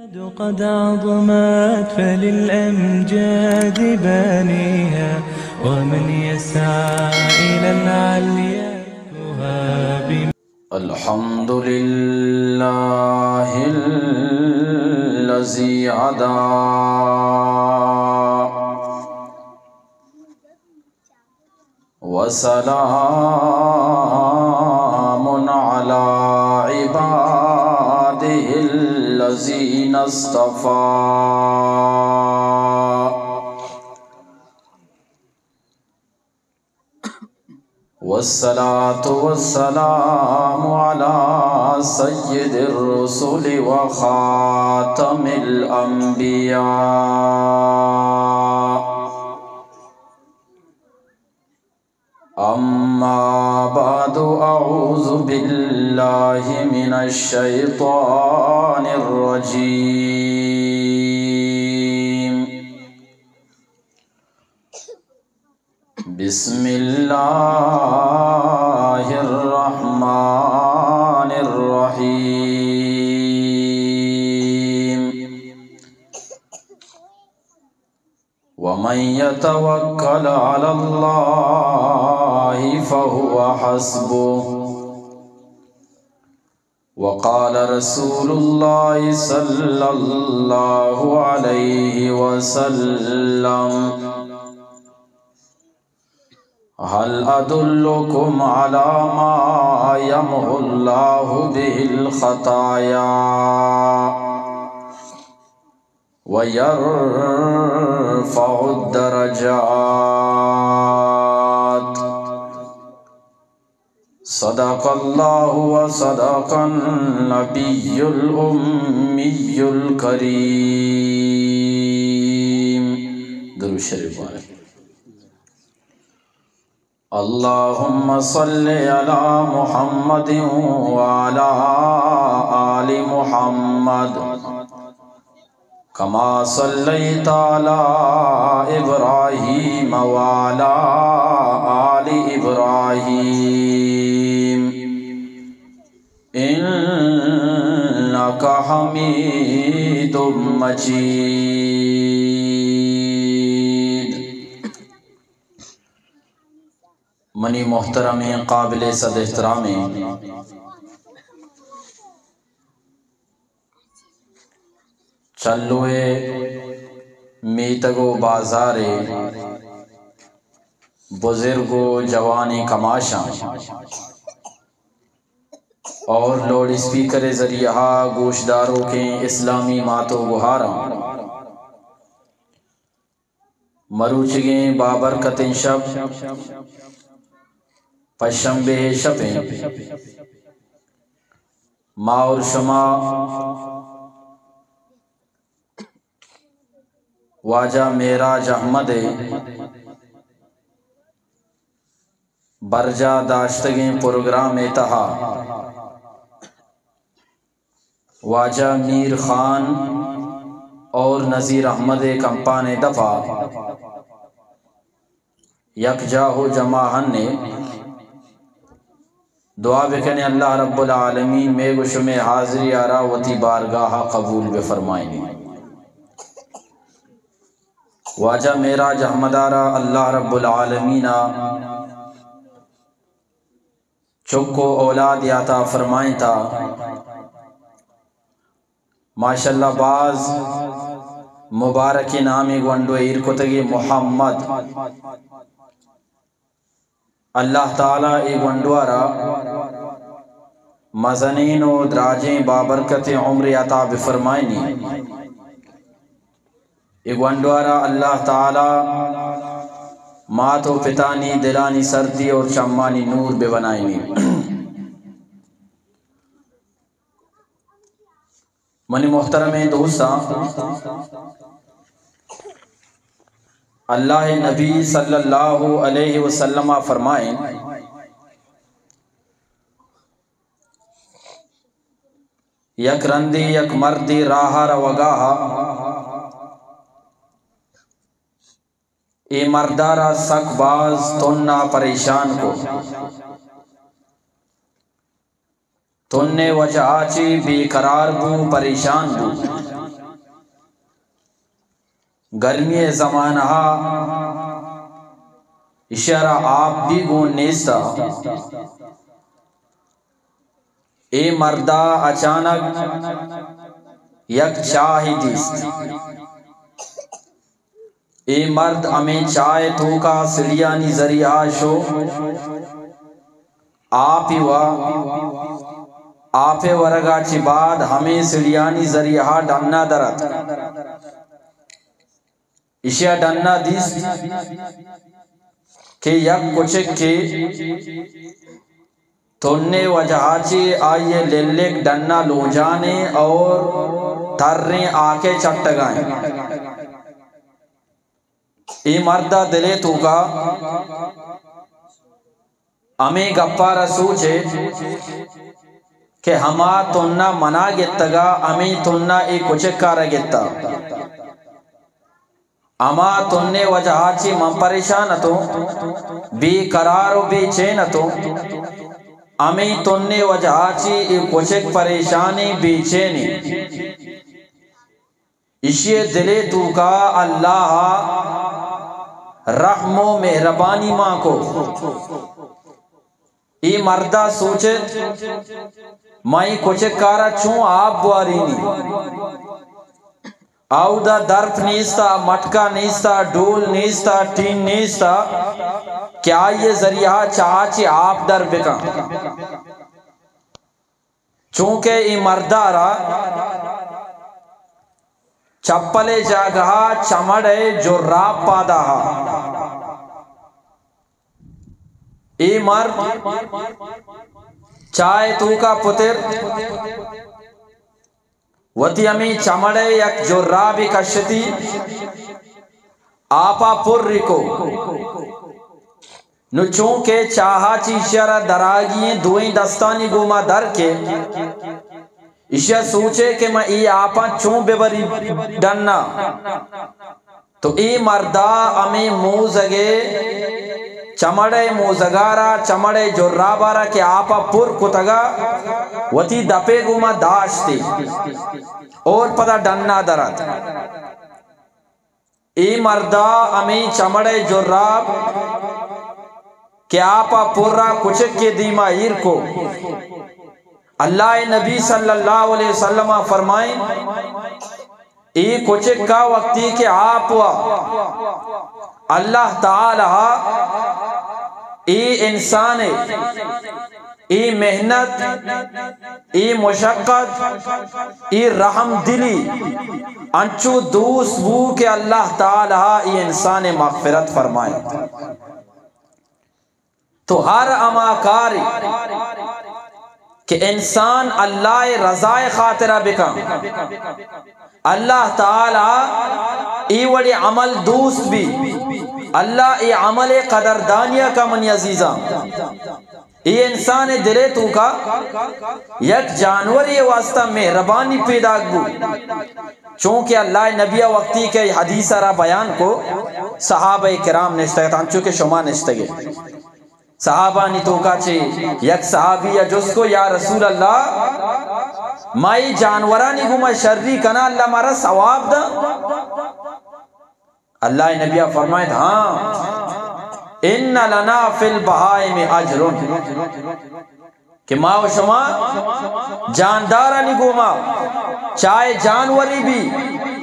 قد عظمت فللأمجاد بانيها، ومن يسعى إلى العليا يهاب. الحمد لله الذي هدى وسلام على عباده الذين اصطفى. والصلاة والسلام على سيد الرسل وخاتم الأنبياء. أما بعد، أعوذ بالله من الشيطان الرجيم. بسم الله الرحمن الرحيم. ومن يتوكل على الله فهو حسبه. وقال رسول الله صلى الله عليه وسلم: هل أدلكم على ما يمحو الله به الخطايا ويرفع الدرجات؟ صدق الله وصدق النبي الأمي الكريم. درود شریف بوانیں. اللهم صل على محمد وعلى آل محمد كما صليت على إبراهيم وعلى آل إبراهيم إنك حميد مجيد. منی محترمیں قابل صد احترامیں چلوئے میتگ و بازارے بزرگ و جوانیں کماشاں اور لاؤڈ اسپیکر ذریعہ گوشداروکیں اسلامی مات و گہاراں، مروچیگیں بابرکتیں شپ، پشمبے ءِ شپ ایں، ما اور شما واجہ معراج احمد ءِ برجاہ داشتگیں پروگرام ءِ تہا واجہ میر خان اور نذیر احمد ءِ کمپان ءِ دپا یک جاہ و جماعت نے۔ دعا بکنیں اللہ رب العالمین مئے گو شمئے حاضری آرا وتی بارگاہ قبول بفرمائینی۔ واجہ معراج احمد آرا اللہ رب العالمین چک و اولاد عطا فرمائینتا۔ ماشاءاللہ، باز مبارکیں نامے گونڈو ایر کتگی محمد۔ اللہ تعالی اے گونڈوارا مزنین و دراجیں بابرکتیں عمرے عطا بفرمائینی۔ اے گونڈوارا اللہ تعالی مات و پتانی دلانی سردی اور چمانی نور بہ بنائینی۔ منی محترمیں دوستاں، اللہ نبی صلی اللہ علیہ وسلم فرمائیں، یک رندے یک مردے راہ ءَ روگا ءَ، اے مردارا سک باز تنا پریشان کو۔ تنے وجہ آ چی بے قرار بو، پریشان بو۔ گرمی ءِ زمانہ ءَ ایشی ءَ را آپ بھی گون نیست ءَ۔ اے مرد ءَ اچانک یک چاہے دیست۔ اے مرد ہمے چاہ ءِ توکا سڑیانی ذریعہ ءَ شو، آپ ءَ وا، آپ ءِ ورگ ءَ چہ بعد ہمے سڑیانی ذریعہ ءَ ڈن ءَ در اتک۔ ایشی ءَ ڈن ءَ دیست کہ یک کچکے تن ءِ وجہ ءَ چہ آئی ءِ للک ڈن ءَ لوجان ایں اور تریں آکے چٹگا ایں۔ اے مرد ءِ دل ءِ توکا ہمے گپ ءَ را سوچ ات کہ ہما تن ءَ من ءَ گتگ ءَ ہمے تن ءَ اے کچک ءَ را گتگ۔ ہما تن ءِ وجہ ءَ چہ من پریشان اتوں، بے قرار و بے چین اتوں۔ ہمے تن ءِ وجہ ءَ چہ اے کچک پریشان ایں، بے چین ایں۔ ایشی ءِ دل ءِ توکا اللہ ءَ رحم و مہربانی مان کو۔ اے مرد ءَ سوچ ات، من اے کچک ءَ را چون آپ بوارینی؟ آودا درپ نیست ءَ، مٹکا نیست ءَ، ڈول نیست ءَ، ٹین نیست ءَ کہ آئی ءِ ذریعہ ءَ چاہ ءَ چہ آپ در بکن۔ چونکہ اے مرد ءَ را چپل ءِ جاگہ ءَ چمڑ ءِ جراب پادا ءَ۔ اے مرد چاہ ءِ توکا پتر وتی ہمے چمڑ ءِ یک جرابے کشتی، آپ ءَ پر کو۔ نو چونکہ چاہ ءَ چہ ایشی ءَ را دراگی ایں، دوئیں دستانی گوما در کے ایشی ءَ سوچے کہ من اے آپاں چون ببری ڈن ءَ۔ تو اے مرد ءَ ہمے موزگ ءِ چمڑ ءِ موزگ ءَ را، چمڑ ءِ جراب ءَ را کہ آپ ءَ پر کتگ ءَ، وتی دپ ءِ گوما داشتی اور پدا ڈن ءَ در ات۔ اے مرد ءَ ہمے چمڑ ءِ جراب کہ آپ ءَ پر ءَ کچک ءِ دیما ایر کو۔ اللہ ءِ نبی صلی اللہ علیہ وسلم ءَ فرمائیں، اے کچک ءَ وقتی کہ آپ وا، اللہ تعالی ءَ اے انسان ءِ اے محنت، اے مشقت، اے رحم دلی انچو دوست بو کہ اللہ تعالی ءَ اے انسان ءِ مغفرت فرمائے۔ تو ہر ہما کارے کہ انسان اللہ ءِ رضا ءِ خاطرا بکن، اللہ تعالی ءَ اے وڑیں عمل دوست بی، اللہ اے عمل ءِ قدردانی ءَ کا منی عزیزاں۔ اے انسان ءِ دل ءِ توکا یک جانورے ءِ واسطہ مہربانی پیداک بو۔ چونکہ اللہ ءِ نبی ءَ وقتی کہ اے حدیث ءَ را بیان کو، صحابہ کرام نشتگ ات، انچو کہ شما نشتگ ئے۔ صحابانی توکا چہ یک صحابی ءَ جست کو، یا رسول اللہ، ما اے جانورانی گوما شری کناں، اللہ مارا ثواب داں؟ اللہ ءِ نبی ءَ فرمائیت، ہاں، ان لنا فی البہائم اجر، کہ ما و شما جاندارانی گوما، چاہے جانوری بی،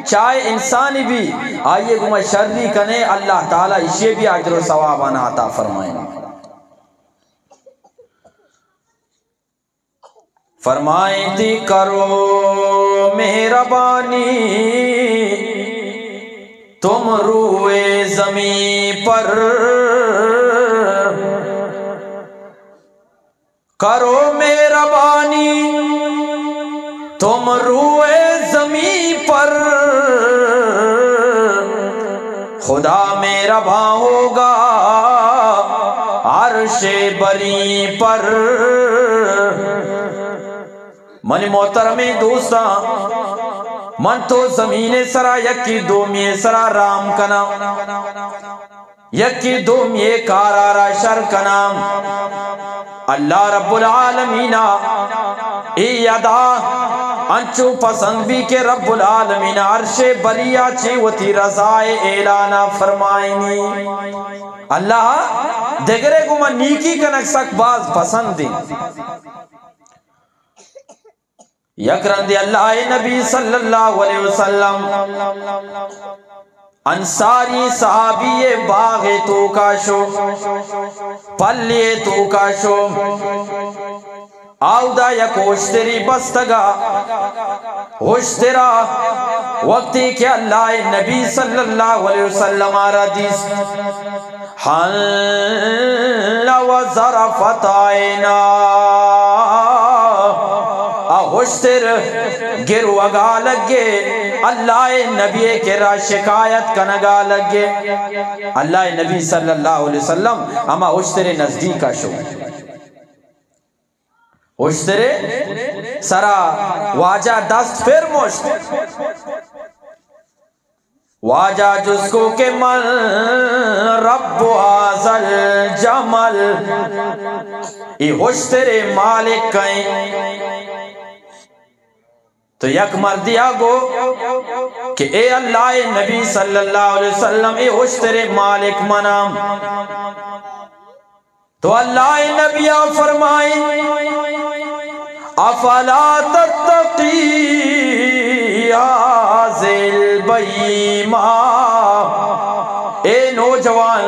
چاہے انسانی بی، آئی ءِ گوما شری کنے، اللہ تعالی ایشی ءَ بھی اجر و ثواب آنا عطا فرمائیں۔ فرمائیتی، کرو مہربانی تم روئے زمین پر، کرو مہربانی تم روئے زمین پر، خدا مہربان ہوگا عرش بریں پر۔ منی محترمیں دوستاں، من تو زمین ءِ سرا یکے دومی ءِ سرا رحم کناں، یکے دومی ءِ کارا را شر کناں۔ اللہ رب العالمین ءَ اے ادا انچو پسند بی کہ رب العالمین عرش بری ءَ چہ وتی رضا ءِ اعلان ءَ فرمائینی۔ اللہ دگرے گوما نیکی کنگ سک باز پسند انت۔ یک رندے اللہ ءِ نبی صلی اللہ علیہ وسلم انصاری صحابی ءِ باغ ءِ توکا شو، پلی ءِ توکا شو، آودا یک ہشتری بستگا۔ ہشترا وقتی کہ اللہ ءِ نبی صلی اللہ علیہ وسلم ءَ را دیست، حل و ظرفت عینا۔ آ ہشتر گروگا لگے، اللہ ءِ نبی ءِ کرا شکایت کنگا لگے۔ اللہ ءِ نبی صلی اللہ علیہ وسلم ہما ہشتر ءِ نزدیکا شو۔ ہشتر ءِ سرا واجہ دست پر مشت۔ واجہ جست کو کہ من رب هذا الجمل، اے ہشتر ءِ مالک کئے؟ تو یک مردیا گو کہ اے اللہ ءِ نبی صلی اللہ علیہ وسلم، اے ہشتر ءِ مالک منام۔ تو اللہ ءِ نبی ءَ فرمائیں، افلا تتقی هذه البهیمة، اے نوجوان،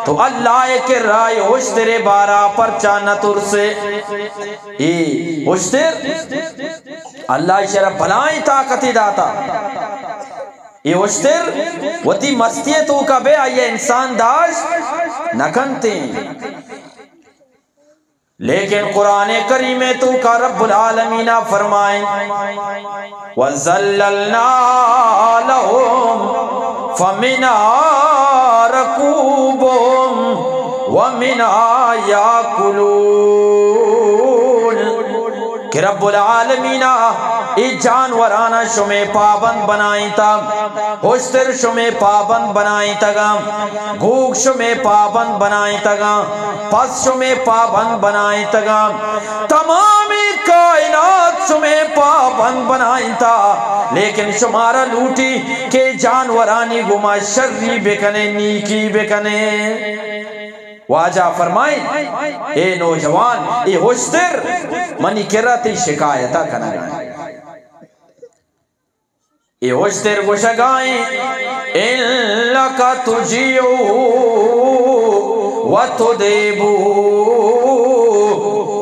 تو اللہ ءِ کرا اے ہشتر ءِ بارا پرچا نہ ترسے؟ اے ہشتر، اللہ ءَ ایشی ءَ را بلائیں طاقتے داتا۔ اے ہشتر وتی مستی ءِ توکا بے، آئی ءَ انسان داشت نہ کنتیں۔ لیکن قرآن کریم ءِ توکا رب العالمین ءَ فرمائیں، وذللنا لهم فمنها ركوبهم ومنها يأكلون۔ کہ رب العالمین ءَ اے جانورانا شمے پابند بنائینتا، ہشتر شمے پابند بنائینتگاں، گوگ شمے پابند بنائینتگاں، پس شمے پابند بنائینتگاں، تمامی کائنات شمے پابند بنائینتا، لیکن شمارا لوٹی کہ جانورانی گوما شری بکنے، نیکی بکنے۔ واجہ فرمائیں، اے نوجوان، اے ہشتر منی کرا تئی شکایتا کنگا ایں۔ اے ہشتر گوشگا ایں، ان لك تجيع وتديب،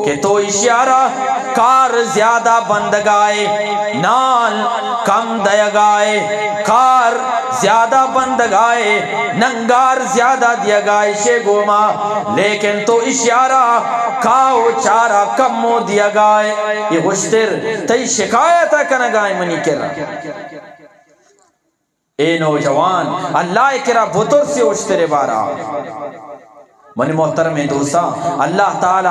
کہ تو ایشی ءَ را کار زیادہ بندگائے، نان کم دیگائے، کار زیادہ بندگائے، ننگار زیادہ دیگائے شے گوما، لیکن تو ایشی ءَ را کاہ و چارہ کمو دیگائے۔ اے ہشتر تئی شکایتا کنگائے منی کرا۔ اے نوجوان، اللہ ءِ کرا بترس اے ہشتر ءِ بارا۔ منی محترمیں دوستاں، اللہ تعالی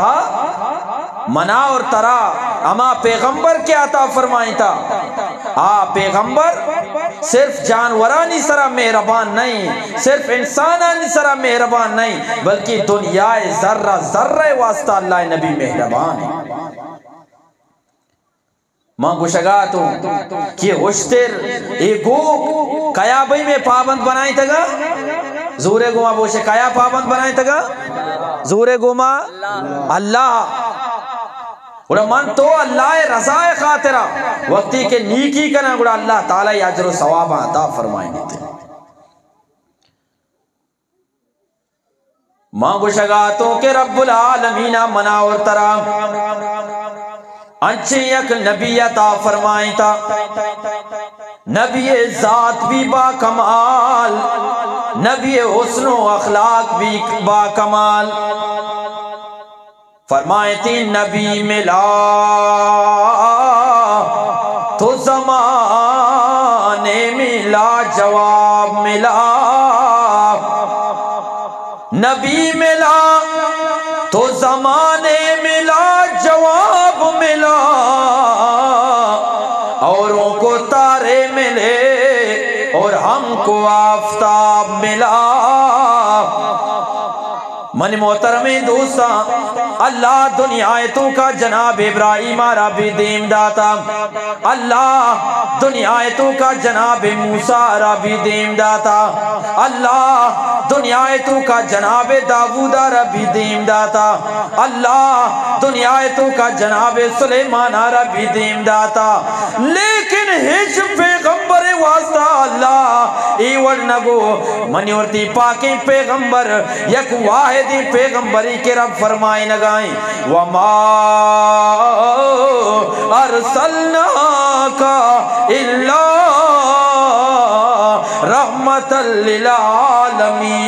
منا اور ترا ہما پیغمبر کہ عطا فرمائینتا، آ پیغمبر صرف جانورانی سرا مہربان نہ ایں، صرف انسانانی سرا مہربان نہ ایں، بلکہ دنیا ءِ ذرہ ذرہ ءِ واسطہ اللہ ءِ نبی مہربان ایں۔ ما گوشگا اتوں کہ ہشتر، اے گوک کیا بھئی مئے پابند بنائینتگا؟ زورے گوما بوشے، کیا پابند بنائینتگا؟ زورے گوما اللہ۔ گڑا من تو اللہ ءِ رضا ءِ خاطرا وقتی کہ نیکی کناں، گڑا اللہ تعالی اجر و ثواباں عطا فرمائینیت۔ ما گوشگا اتوں کہ رب العالمین ءَ منا اور ترا انچیں یک نبی عطا فرمائینتا، نبی ءِ ذات بھی با کمال، نبی ءِ حسن و اخلاق بھی با کمال۔ فرمائیتی، نبی ملا تو زمانے میں لاجواب ملا، نبی ملا تو زمانے میں لاجواب ملا، اوروں کو تارے ملے اور ہم کو آفتاب ملا۔ منی محترمیں دوستاں، اللہ دنیا ءِ توکا جناب ابراہیم ءَ را بھی دیم داتا، اللہ دنیا ءِ توکا جناب موسیٰ ءَ را بھی دیم داتا، اللہ دنیا ءِ توکا جناب داؤد ءَ را بھی دیم داتا، اللہ دنیا ءِ توکا جناب سلیمان ءَ را بھی دیم داتا۔ لیکن ہچ پیغمبر ءِ واسطہ اللہ اے وڑ نہ گو۔ منی اور تئی پاکیں پیغمبر، یک واحدیں پیغمبرے کہ رب فرمائینگائیں، وما ارسلناک الا رحمتا للعالمین۔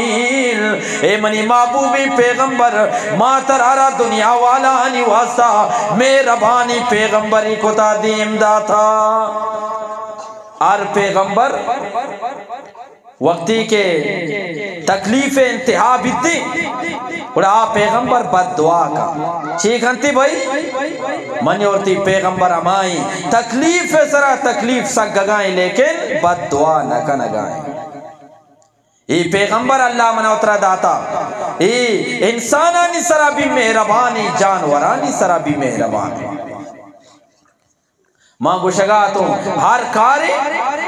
اے منی محبوبیں پیغمبر، ما ترا را دنیا والانی واسطہ مہربانیں پیغمبرے کتا دیم داتا۔ ہر پیغمبر وقتی کہ تکلیف انتہا بیتی، گڑا آ پیغمبر بد دعا کا۔ چی کنتی بھائی؟ منی اور تئی پیغمبر ہمائیں، تکلیف سرا تکلیف سگگائیں، لیکن بد دعا نہ کنگائیں۔ اے پیغمبر اللہ منا و ترا داتا، اے انسانانی سرا بھی مہربانی، جانورانی سرا بھی مہربانی۔ ما گوشگا تو ہر کارے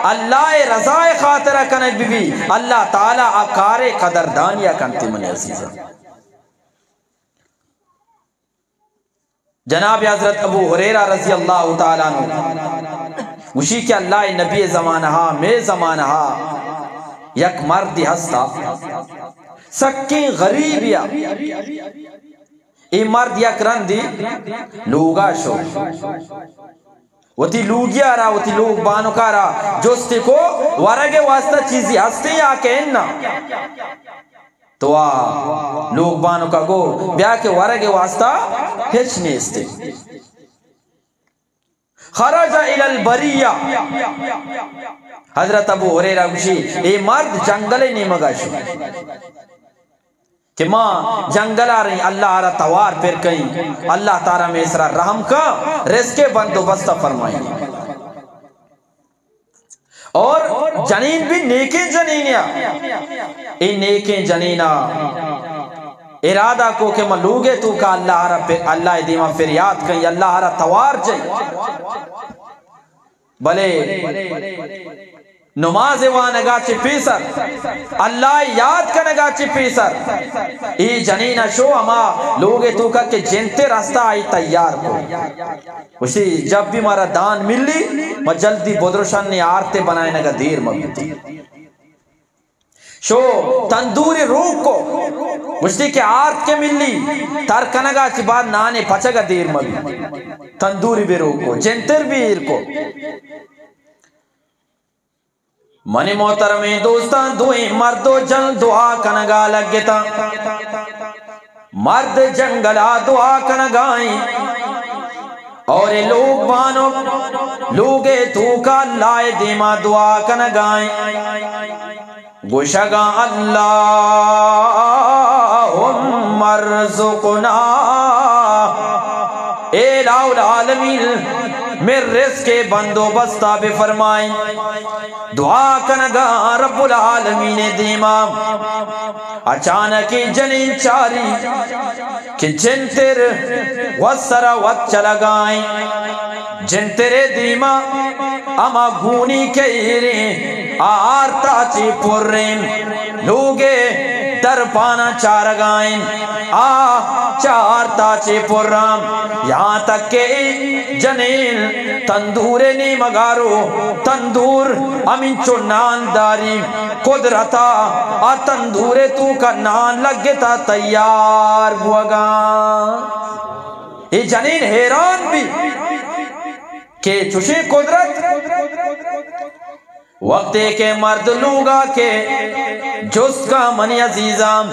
اللہ ءِ رضا ءِ خاطرا کنگ بہ بی، اللہ تعالیٰ آ کارے قدردانیا کنتی منی عزیزاں۔ جناب حضرت ابو ہریرہ رضی اللہ تعالیٰ عنہ گوشی کہ اللہ ءِ نبی ءِ زمانہا، مئے زمانہا یک مردے ہستا، سکیں غریبیا۔ اے مرد یک رندے لوگا شو، وتی لوگیا را، وتی لوگ بانکا را جستے کو، ورگ ءِ واسطہ چیزے ہستے یا کہ اناں؟ تو آ لوگ بانکا گو، بیا کہ ورگ ءِ واسطہ ہچ نیستے۔ خرج الی البریہ، حضرت ابو ہریرہ گوشی، اے مرد جنگل ءِ نیمگا شو کہ ما جنگلا رئیں، اللہ ءَ را توار پر کئیں، اللہ تعالیٰ مئے سرا رحم کا، رزق ءِ بندوبست فرمائیں۔ اور جنین بھی نیکیں جنین یا، اے نیکیں جنینا ارادہ کو کہ من لوگ ءِ توکا اللہ ءَ را پ-، اللہ ءِ دیما فریاد کئیں، اللہ ءَ را توار جئیں۔ بلے نماز وانگا چہ پیسر، اللہ ءِ یاد کنگا چہ پیسر، اے جنینا شو ہما لوگ ءِ توکا کہ جنتر ہستا آئی تیار کو۔ گوشتی، جب بھی مارا دان ملی، ما جلدی بدرشن، نی آرتے بنائینگا دیر مہ بیتی۔ شو تندوری روک کو، گوشتی کہ آرت کہ ملی، تر کنگا چہ بعد نانے پچگا دیر مہ بیت۔ تندوری بھی روک کو، جنتر بھی ایر کو۔ منی محترمیں دوستاں، دوئیں مرد و جن دعا کنگا لگتا۔ مرد جنگلا دعا کنگائیں اور اے لوگ بانک لوگ ءِ توکا اللہ ءِ دیما دعا کنگائیں، گوشگا، اللہم ارزقنا، اے الہ العالمین، مئے رزق ءِ بندوبستا بفرمائیں۔ دعا کنگا رب العالمین ءِ دیما۔ اچانک اے جنین چاری کہ جنتر وت سرا وت چلگائیں۔ جنتر ءِ دیما ہما گونی کہ ایریں، آ آرتا چہ پریں۔ لوگ ءِ درپانا چارگائیں۔ آ چہ آرتا چہ پراں۔ یہاں تک کہ اے جنین تندور ءِ نیمگا رو، تندور ہمینچو نان داری، قدرتا آ تندور ءِ توکا نان لگتا تیار بوگا۔ اے جنین حیران بی کہ چوشیں قدرت۔ وقتے کہ مرد لوگا کہ جست کا، منی عزیزاں،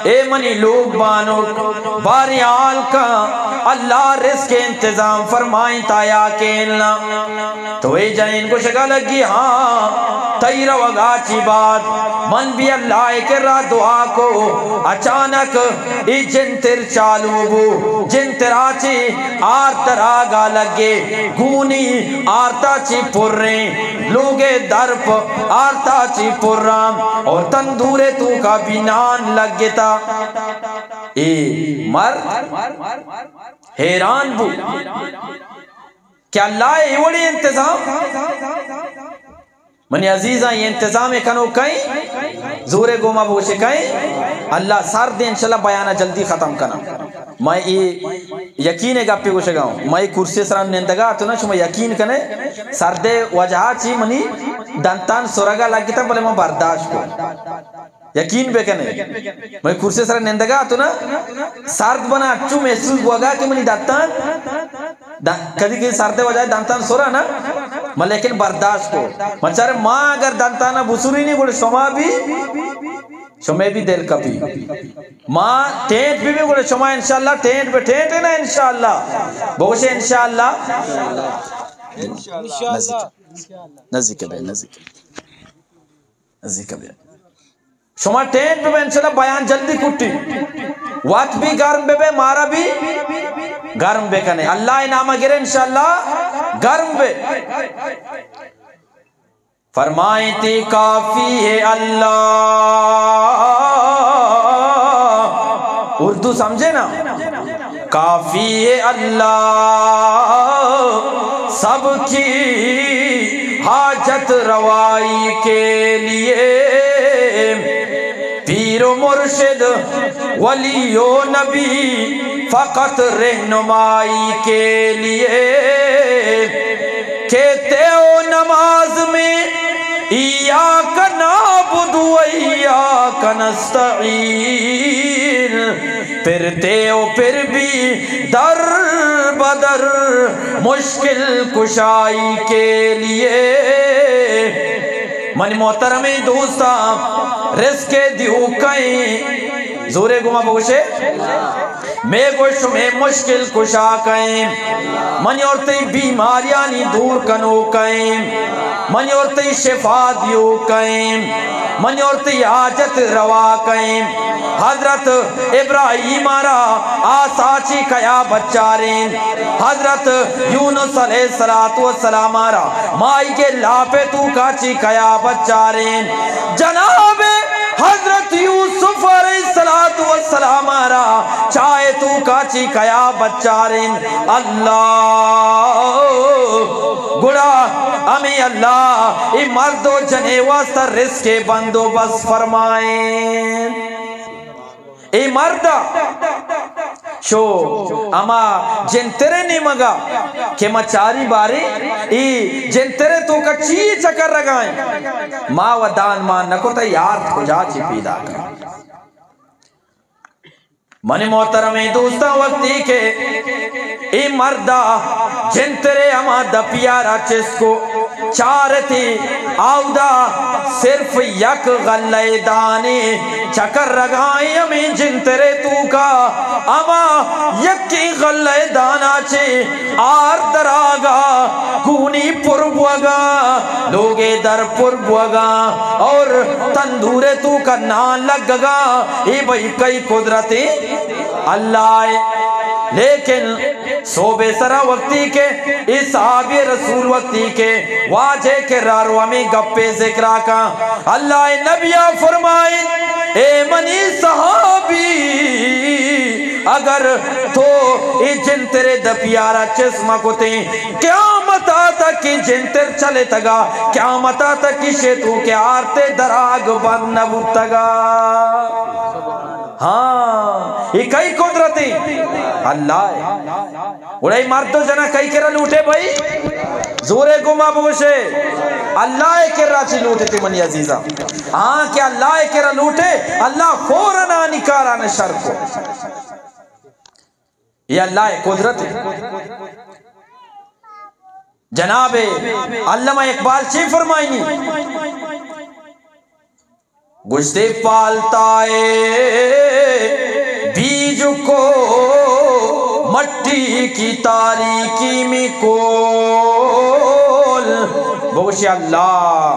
اے منی لوگ بانک، باری حال کا، اللہ رزق انتظام فرمائیں تا یا کہ الا؟ تو اے جنین گوشگا لگی، ہاں، تئی روگا چی بعد من بھی اللہ ءِ کرا دعا کو، اچانک اے جنتر چالو بو، جنترا چی آرت راگا لگے، گونی آرتا چی پریں، لوگے درپ آرتا چی پراں، اور تندور توکا بھی نان لگتا۔ اے مرد حیران بو کہ اللہ ءِ اے وڑیں انتظام۔ منی عزیزاں، اے انتظام کنوک کئے؟ زورے گوما بگوشے کئے؟ اللہ۔ سرد انشاءاللہ بیانا جلدی ختم کناں۔ ما اے یقین گپے گوشگا اوں۔ ما اے کرسی سرا نندگا اتوں نا، شما یقین کنے سردے وجہا چی منی دنتان سرگا لگتا، بلے ما برداشت کو۔ یقین بکنے، من کرسی سرا نندگا اتوں نا، سرد بنا، اچو محسوس بوگا کہ منی دنتان، د-، کدی کدی سردے وجہ دنتان سرا نا، من لیکن برداشت کو۔ من چارے ما اگر دنتانا بسرینی گڑے شما بھی، شما بھی دل کپی۔ ما ٹینٹ بھی بھی گڑے شما انشاءاللہ ٹینٹ بے ٹینٹ ہے نا انشاءاللہ۔ بگوشے انشاءاللہ۔ نزدیک، نزدیک بے، نزدیک۔ نزدیک بے۔ شما ٹینٹ بے، انشاءاللہ بیان جلدی کٹی۔ وت بھی گرم بے، بے مارا بھی گرم بکنے۔ اللہ ءِ نام گرے انشاءاللہ گرم بے۔ فرمائیں تے کافی ہے اللہ۔ اردو سمجھے نا؟ کافی ہے اللہ سب کی حاجت روائی کے لیے، پیر و مرشد، ولی و نبی فقط رہنمائی کے لیے۔ کہتے ہو نماز میں ایاک نعبد و ایاک نستعین، پھرتے ہو پھر بھی در بدر مشکل کشائی کے لیے۔ منی محترمیں دوستاں، رزق ءِ دیوکیں، زورے گوما بگوشے، مئے گوش مئے مشکل کشا کئیں، منی اور تئی بیماریانی دور کنوکیں، منی اور تئی شفا دیوکیں، منی اور تئی حاجت روا کئیں۔ حضرت ابراہیم ءَ را آسا چی کیا بچارین، حضرت یونس علیہ الصلوۃ والسلام ءَ را ماہیگ ءِ لاپ ءِ توکا چی کیا بچارین۔ جناب حضرت یوسف علیہ الصلوۃ والسلام ءَ را چاہ ءِ توکا چی کیا بچارین۔ اللہ، گڑا ہمے اللہ اے مرد و جنے واسطہ رزق ءِ بندوبست فرمائین۔ اے مرد ءَ شو ہما جنتر ءِ نیمگا کہ ما چاری باریں اے جنتر ءِ توکا چی چکر رگائیں، ما و دان مان نہ کتا، یارت کجا چی پیدا کن۔ منی محترمیں دوستاں، وقتی کہ اے مرد ءَ جنتر ءِ ہما دپیارا چست کو، چارتی آودا صرف یک غلہ ءِ دانے چکر رگائیں۔ ہمے جنتر ءِ توکا ہما یکیں غلہ ءِ دانا چے آر دراگا، گونی پر بوگا، لوگے در پر بوگا اور تندور ءِ توکا نان لگگا۔ اے بھئی کئی قدرت ایں؟ اللہ ءِ۔ لیکن صحب ءِ سرا وقتی کہ اے صحابی رسول وقتی کہ واجہ ءِ کرا رو، ہمے گپے ذکرا کن، اللہ ءِ نبی ءَ فرمائیں، اے منی صحابی، اگر تو اے جنتر ءِ دپیارا چست مہ کتیں، قیامتا تک اے جنتر چلتگا، قیامتا تک ایشی ءِ توکا آرت ءِ دراگ بند نہ بوتگا۔ ہاں، اے کئی قدرت ایں؟ اللہ ءِ۔ گڑا اے مرد و جنا کئی کرا لوٹے بھائی؟ زورے گوما بگوشے، اللہ ءِ کرا چی لوٹے تے منی عزیزاں؟ ہاں کہ اللہ ءِ کرا لوٹے، اللہ فوراً آنی کاراں شر کو۔ اے اللہ ءِ قدرت ایں۔ جناب علامہ اقبال چی فرمائنی؟ گشتے پالتا ہے بیج کو مٹی کی تاریکی میں کول۔ بگوشے اللہ۔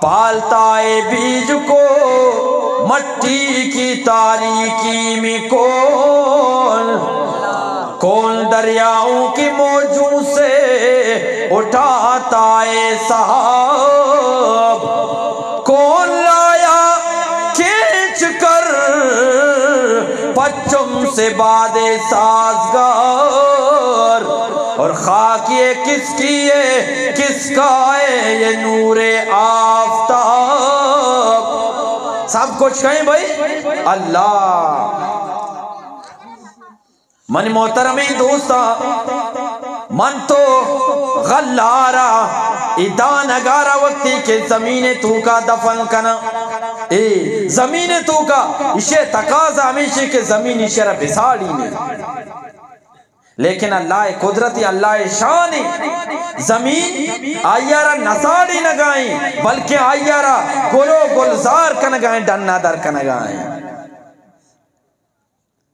پالتا ہے بیج کو مٹی کی تاریکی میں کون، کون دریاؤں کے موجوں سے اٹھاتا ہے سحاب، کون لایا کھینچ کر پچم سے باد سازگار، اور خاک یہ کس کی ہے، کس کا ہے یہ نور آفتاب؟ سب کچھ کہیں بھائی؟ اللہ۔ منی محترمیں دوستاں، من تو غلارا، ای دانگارا وقتی کہ زمین توکا دفن کناں، اے زمین توکا، ایشی تقاضا ہمیشی کہ زمین ایشی را بساڑی نے۔ لیکن اللہ قدرتی، اللہ شان، زمین آئیارا نساڑی نگائیں، بلکہ آئیارا گل و گلزار کنگائیں، ڈنا در کنگائیں۔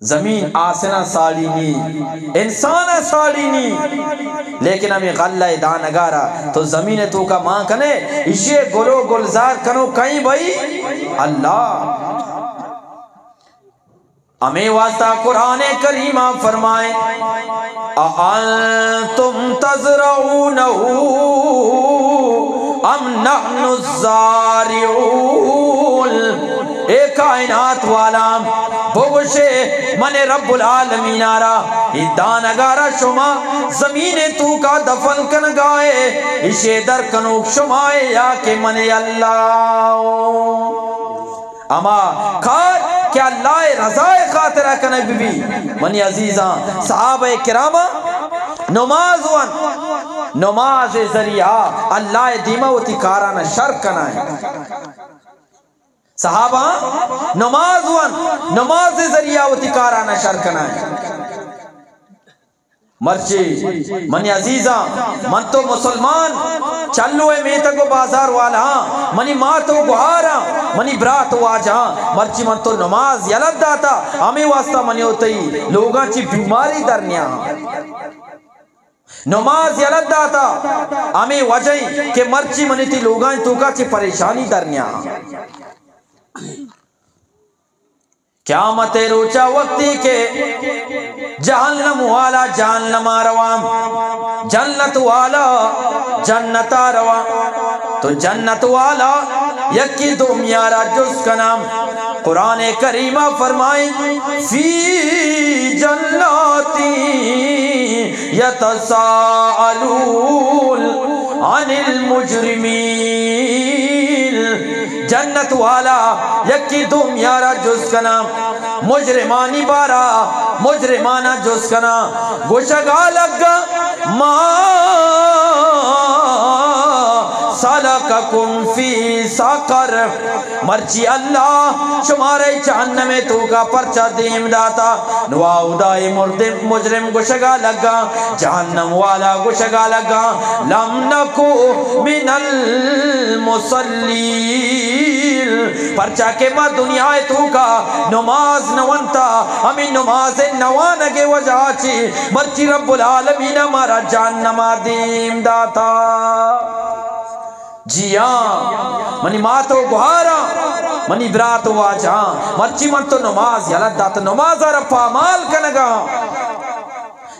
زمین آسنا ساڑی نی، انسانا ساڑی نی، لیکن ہمیں غلہ دانگارا تو زمین توکا مان کنے، ایشی گل و گلزار کنو کہیں بھائی؟ اللہ۔ ہمیں واسطہ قرآن کریمہ فرمائے، أأنتم تزرعونه أم نحن الزارعون؟ اے کائنات والا، بگوشے من رب العالمین آرا، ای دانگارا شما زمین توکا دفن کنگائے، اشے در کنوک شمائے یا کہ من اللہ؟ ہما کار کہ اللہ رضا خاطرا کنگ بی بی۔ منی عزیزاں، صحابہ کرام نماز وان، نماز ذریعہ اللہ دیما وتی کارانا شر کنائیں۔ صحابہ نماز وان، نماز ذریعہ وتی کارانا شر کنائیں۔ مرچی منی عزیزاں، من تو مسلمان، چلو اے میتگ و بازار والا ہاں، منی مات و گہاراں، منی برات و واجہاں، مرچی من تو نماز یلہ داتا، ہمیں واسطہ منی و تئی لوگاں چی بیماری در نیا۔ نماز یلہ داتا، ہمیں وجہ کہ مرچی منی تئی لوگاں توکا چی پریشانی در نیا۔ قیامت روچا وقتی کہ جہنم والا جہنما رواں، جنت والا جنتا رواں، تو جنت والا یکی دومیارا جست کناں۔ قرآن کریمہ فرمائیں، فی جنات یتساءلون عن المجرمین۔ جنت والا یکی دومیارا جست کناں، مجرمانی بارا، مجرمانا جست کناں، گوشگا لگا، ما سلککم فی سقر؟ مرچی اللہ شمارے جہنم توکا پرچا دیم داتا؟ نو اودا اے مردم، مجرم گوشگا لگا، جہنم والا گوشگا لگا، لم نکو من المصلین، پرچا کہ ما دنیا توکا نماز نہ ونتا، ہمیں نماز نہ وانگے وجہ چی مرچی رب العالمین مارا جہنما دیم داتا۔ جی ہاں، منی مات و گہاراں، منی برات و واجہاں، مرچی من تو نماز یلہ دات، نماز را پامال کنگا۔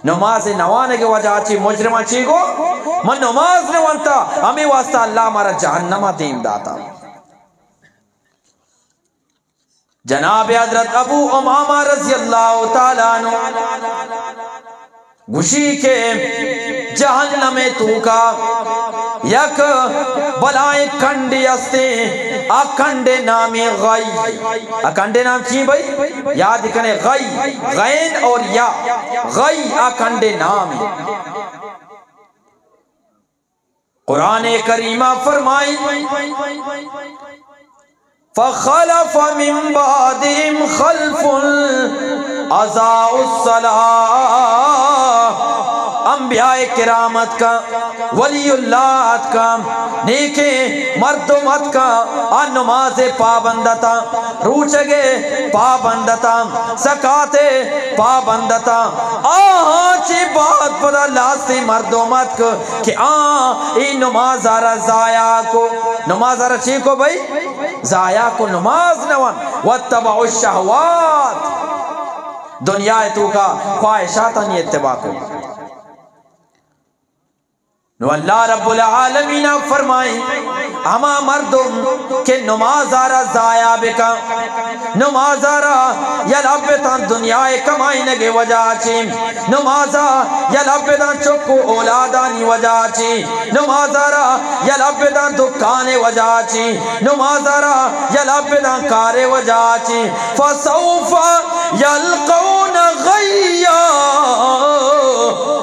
نماز نوانگ وجہ چی مجرماں چی گو؟ من نماز نہ ونتا، ہمیں واسطہ اللہ مارا جہنما دیم داتا۔ جناب حضرت ابو امامہ رضی اللہ تعالی عنہ گوشی کہ جہنم توکا یک بلائیں کنڈے ہستے، آ کنڈے نامی غی۔ آ کنڈے نام چی بھائی؟ یاد کنے، غی، غین اور یا، غی آ کنڈے نام۔ قرآن کریمہ فرمائی، فخلف من بعدهم خلف اضاعوا الصلاة۔ انبیاء کرام اتکا، ولی اللہ اتکا، نیکیں مردم اتکا، آ نماز پابند اتاں، روچگ پابند اتاں، زکات پابند اتاں۔ آہاں چی بعد پدا لاستی مردم اتک کہ آ ای نماز را ضائع کو۔ نماز ءَ را چی کو بھئی؟ ضائع کو، نماز نہ ون۔ واتبعوا الشہوات، دنیا ءِ توکا خواہشاتانی اتباع کو۔ نو اللہ رب العالمین فرمائیں، ہما مردم کہ نماز ءَ را ضائع بکن، نماز ءَ را یلہ بداں دنیا ءِ کمائینگ ءِ وجہ چی، نماز ءَ یلہ بداں چک و اولادانی وجہ چی، نماز ءَ را یلہ بداں دکان ءِ وجہ چی، نماز ءَ را یلہ بداں کار ءِ وجہ چی، فسوف یلقون غیا،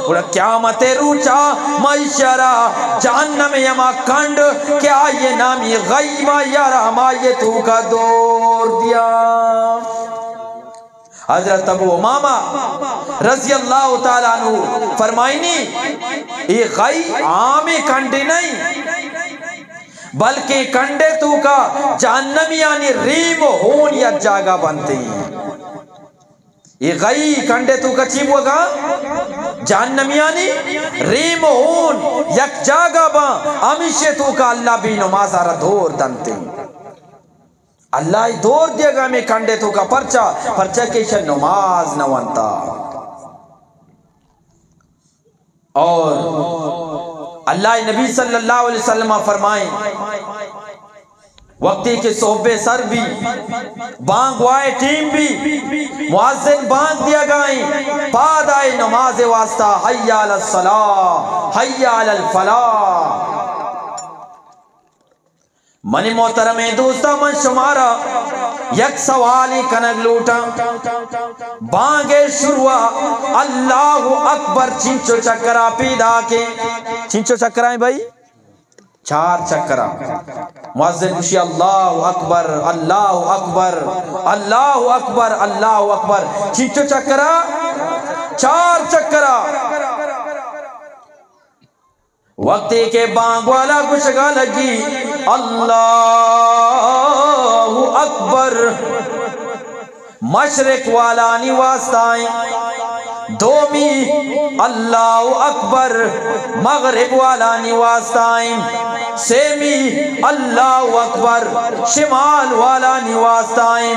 گڑا قیامت ءِ روچا ما ایشی ءَ را جہنم ءِ ہما کنڈ کہ آئی ءِ نامی غی، ما ایشی ءَ را ہمائی ءِ توکا دور دیاں۔ حضرت ابو امامہ رضی اللہ تعالی عنہ فرمائنی، اے غی عام کنڈے نہ ایں، بلکہ کنڈ ءِ توکا جہنمیانی ریم و ہون یک جاگہ بنت ایں۔ اے غی کنڈ ءِ توکا چی بوگا؟ جہنمیانی ریم و ہون یک جاگہ باں، ہمیشی ءِ توکا اللہ بے نماز ءَ را دور دنت ایں۔ اللہ ءَ دور دیگا ہمے کنڈ ءِ توکا، پرچا؟ پرچا کہ ایشاں نماز نہ ونتا۔ اور اللہ ءِ نبی صلی اللہ علیہ وسلم فرمائیں، وقتی کہ صحب سر بی، بانگ وائے ٹیم بی، مؤذن بانگ دیگائیں، پاد آئے نماز واسطہ، حی علی الصلاۃ، حی علی الفلاح۔ منی محترمیں دوستاں، من شمارا یک سوالے کنگ لوٹاں۔ بانگ ءِ شروع ءَ اللہ اکبر چنچو چکرا پیداکیں؟ چنچو چکرائیں بھائی؟ چار چکرا۔ مؤذن گوشی، اللہ اکبر، اللہ اکبر، اللہ اکبر، اللہ اکبر۔ چنچو چکرا؟ چار چکرا۔ وقتی کہ بانگ والا گوشگا لگی، اللہ اکبر، مشرق والانی واسطہ ایں۔ دومی، اللہ اکبر، مغرب والانی واسطہ ایں۔ سیمی، اللہ اکبر، شمال والانی واسطہ ایں۔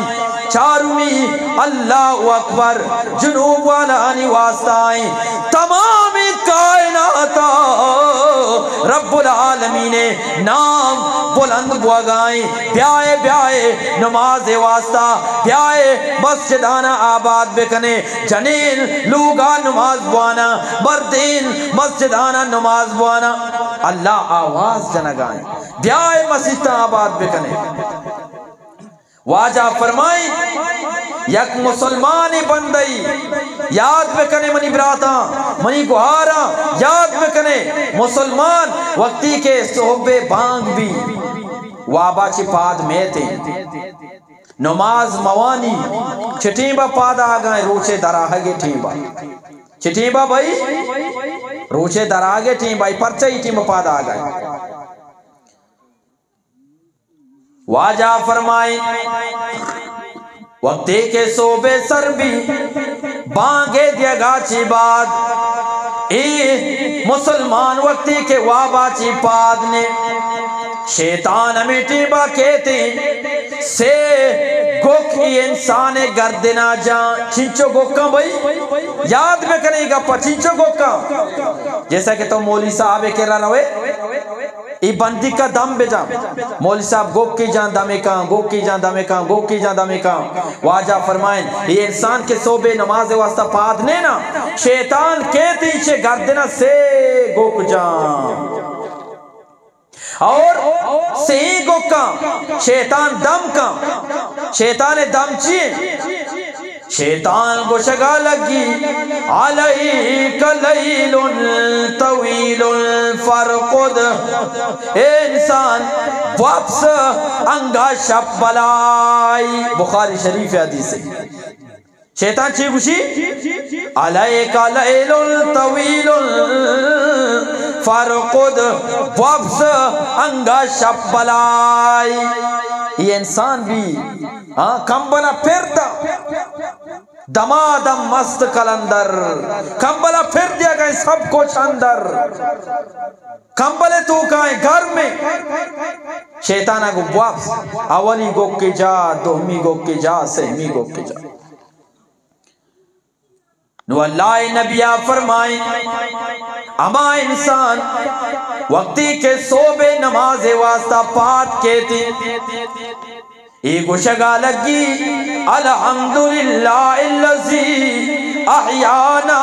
چارمی، اللہ اکبر، جنوب والانی واسطہ ایں۔ تمام کائنات ءَ رب العالمین ءِ نام بلند بوگائیں۔ بیائے، بیائے نماز ءِ واسطہ، بیائے مسجدانا آباد بکنے۔ جنین لوگا نماز بوانا، مردین مسجدانا نماز بوانا۔ اللہ آواز جنگائیں، بیائے مسیتاں آباد بکنے۔ واجہ فرمائیں، یک مسلمان بندئی یاد بکنے، منی براتاں، منی گہاراں، یاد بکنے، مسلمان وقتی کہ صحب بانگ بی، وابا چی پاد میتیں، نماز موانی، چٹیں با پاد آگائیں، روچے دراہگے ٹیم با۔ چٹیں با بھائی؟ روچے دراہگے ٹیم با، پرچہ ای ٹیم پاد آگائیں۔ واجہ فرمائیں، وقتی کہ صحب سر بی، بانگے دیگا چی بعد، اے مسلمان وقتی کہ وابا چی پاد نے، شیطان ہمے ٹیبا کیتے، سے گوک ای انسان گردنا جان۔ چنچو گوکاں بھائی؟ یاد بکنے گپا، چنچو گوکاں؟ جیسا کہ تو مولوی صاحب کرا روے، ای بندیکا دم بجان۔ مولوی صاحب گوکی جان دمکان، گوکی جان دمکان، گوکی جان دمکان۔ واجہ فرمائیں، ای انسان کہ صحب نماز واسطہ پاد نینا، شیطان کیت ایشے گردنا سے گوک جان۔ اور سے گوکاں شیطان دم کن۔ شیطان دم چی؟ شیطان گوشگا لگی، علیک لیل طویل فارقد۔ اے انسان، وپس انگا شپ بلائی۔ بخاری شریف حدیث ہے۔ شیطان چی گوشی؟ علیک لیل طویل فارقد، وپس انگا شپ بلائی۔ یہ انسان بی، ہاں، کمبلا پر دا۔ دمادم مست کلندر، کمبلا پر دیا گئے سب کچھ اندر۔ کمبلے توکائیں گرمیں۔ شیطان ءَ گو بوافس، اولی گوک ءَ جا، دومی گوک ءَ جا، سیمی گوک ءَ جا۔ نو اللہ ءِ نبی ءَ فرمائیں، ہما انسان وقتی کہ صبح نماز ءِ واسطہ پاد کیتی، اے گوشگا لگی، الحمدللہ الذی احیانا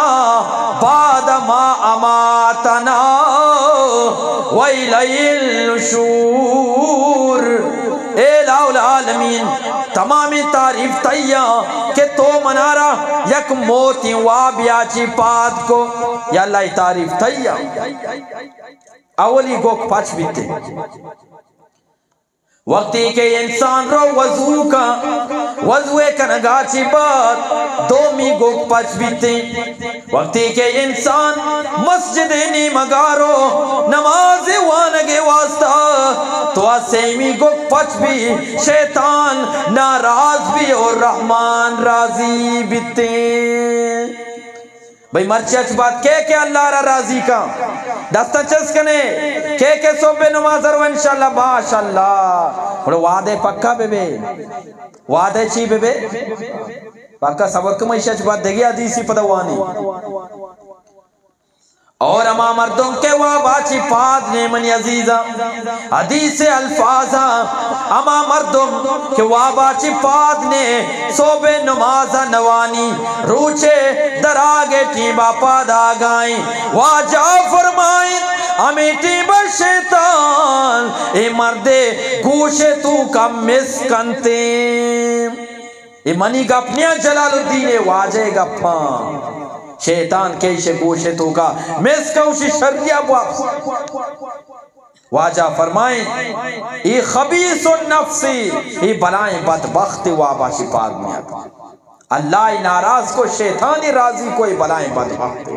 بعد ما اماتنا و الیہ النشور۔ اے الہ العالمین، تمامیں تعریف تئی آں کہ تو منارا یک موتیں وابیا چی پاد کو۔ یا اللہ، اے تعریف تئی آں۔ اولی گوک پچ بیتے۔ وقتی کہ انسان رو وضو کا، وضو کنگا چی بعد دومی گوک پچ بیتے۔ وقتی کہ انسان مسجد نیمگا رو نماز وانگ واسطہ، تو آ سیمی گوک پچ بی، شیطان ناراض بی اور رحمان راضی بیتے۔ بھئی، مرچی اچ بعد کے کے اللہ را راضی کن؟ دستا چست کنے۔ کے کے صبح نماز رو؟ انشاءاللہ، ماشاءاللہ۔ بڑو وعدے پکا بے بے۔ وعدے چی بے بے؟ پکا۔ صبر کن، ایشی اچ بعد دگہ حدیثی پدا وانی۔ اور ہما مردم کہ وابا چی پاد نے، منی عزیزاں، حدیث الفاظاں، ہما مردم کہ وابا چی پاد نے، صبح نماز نوانی، روچے دراگے ٹیما پاد آگائیں۔ واجہ فرمائیں، ہمیں ٹیما شیطان اے مردے گوشے توکا مس کنتے۔ اے منی گپ نیاں، جلال الدین، اے واجہ گپاں۔ شیطان کہ ایشی گوشے توکا مسکا، اشی شریا بوافس۔ واجہ فرمائیں، اے خبیث النفس، اے بلائیں بدبخت وابا چی پاد نیاد۔ اللہ ناراض کو، شیطانی راضی کو، اے بلائیں بدبخت۔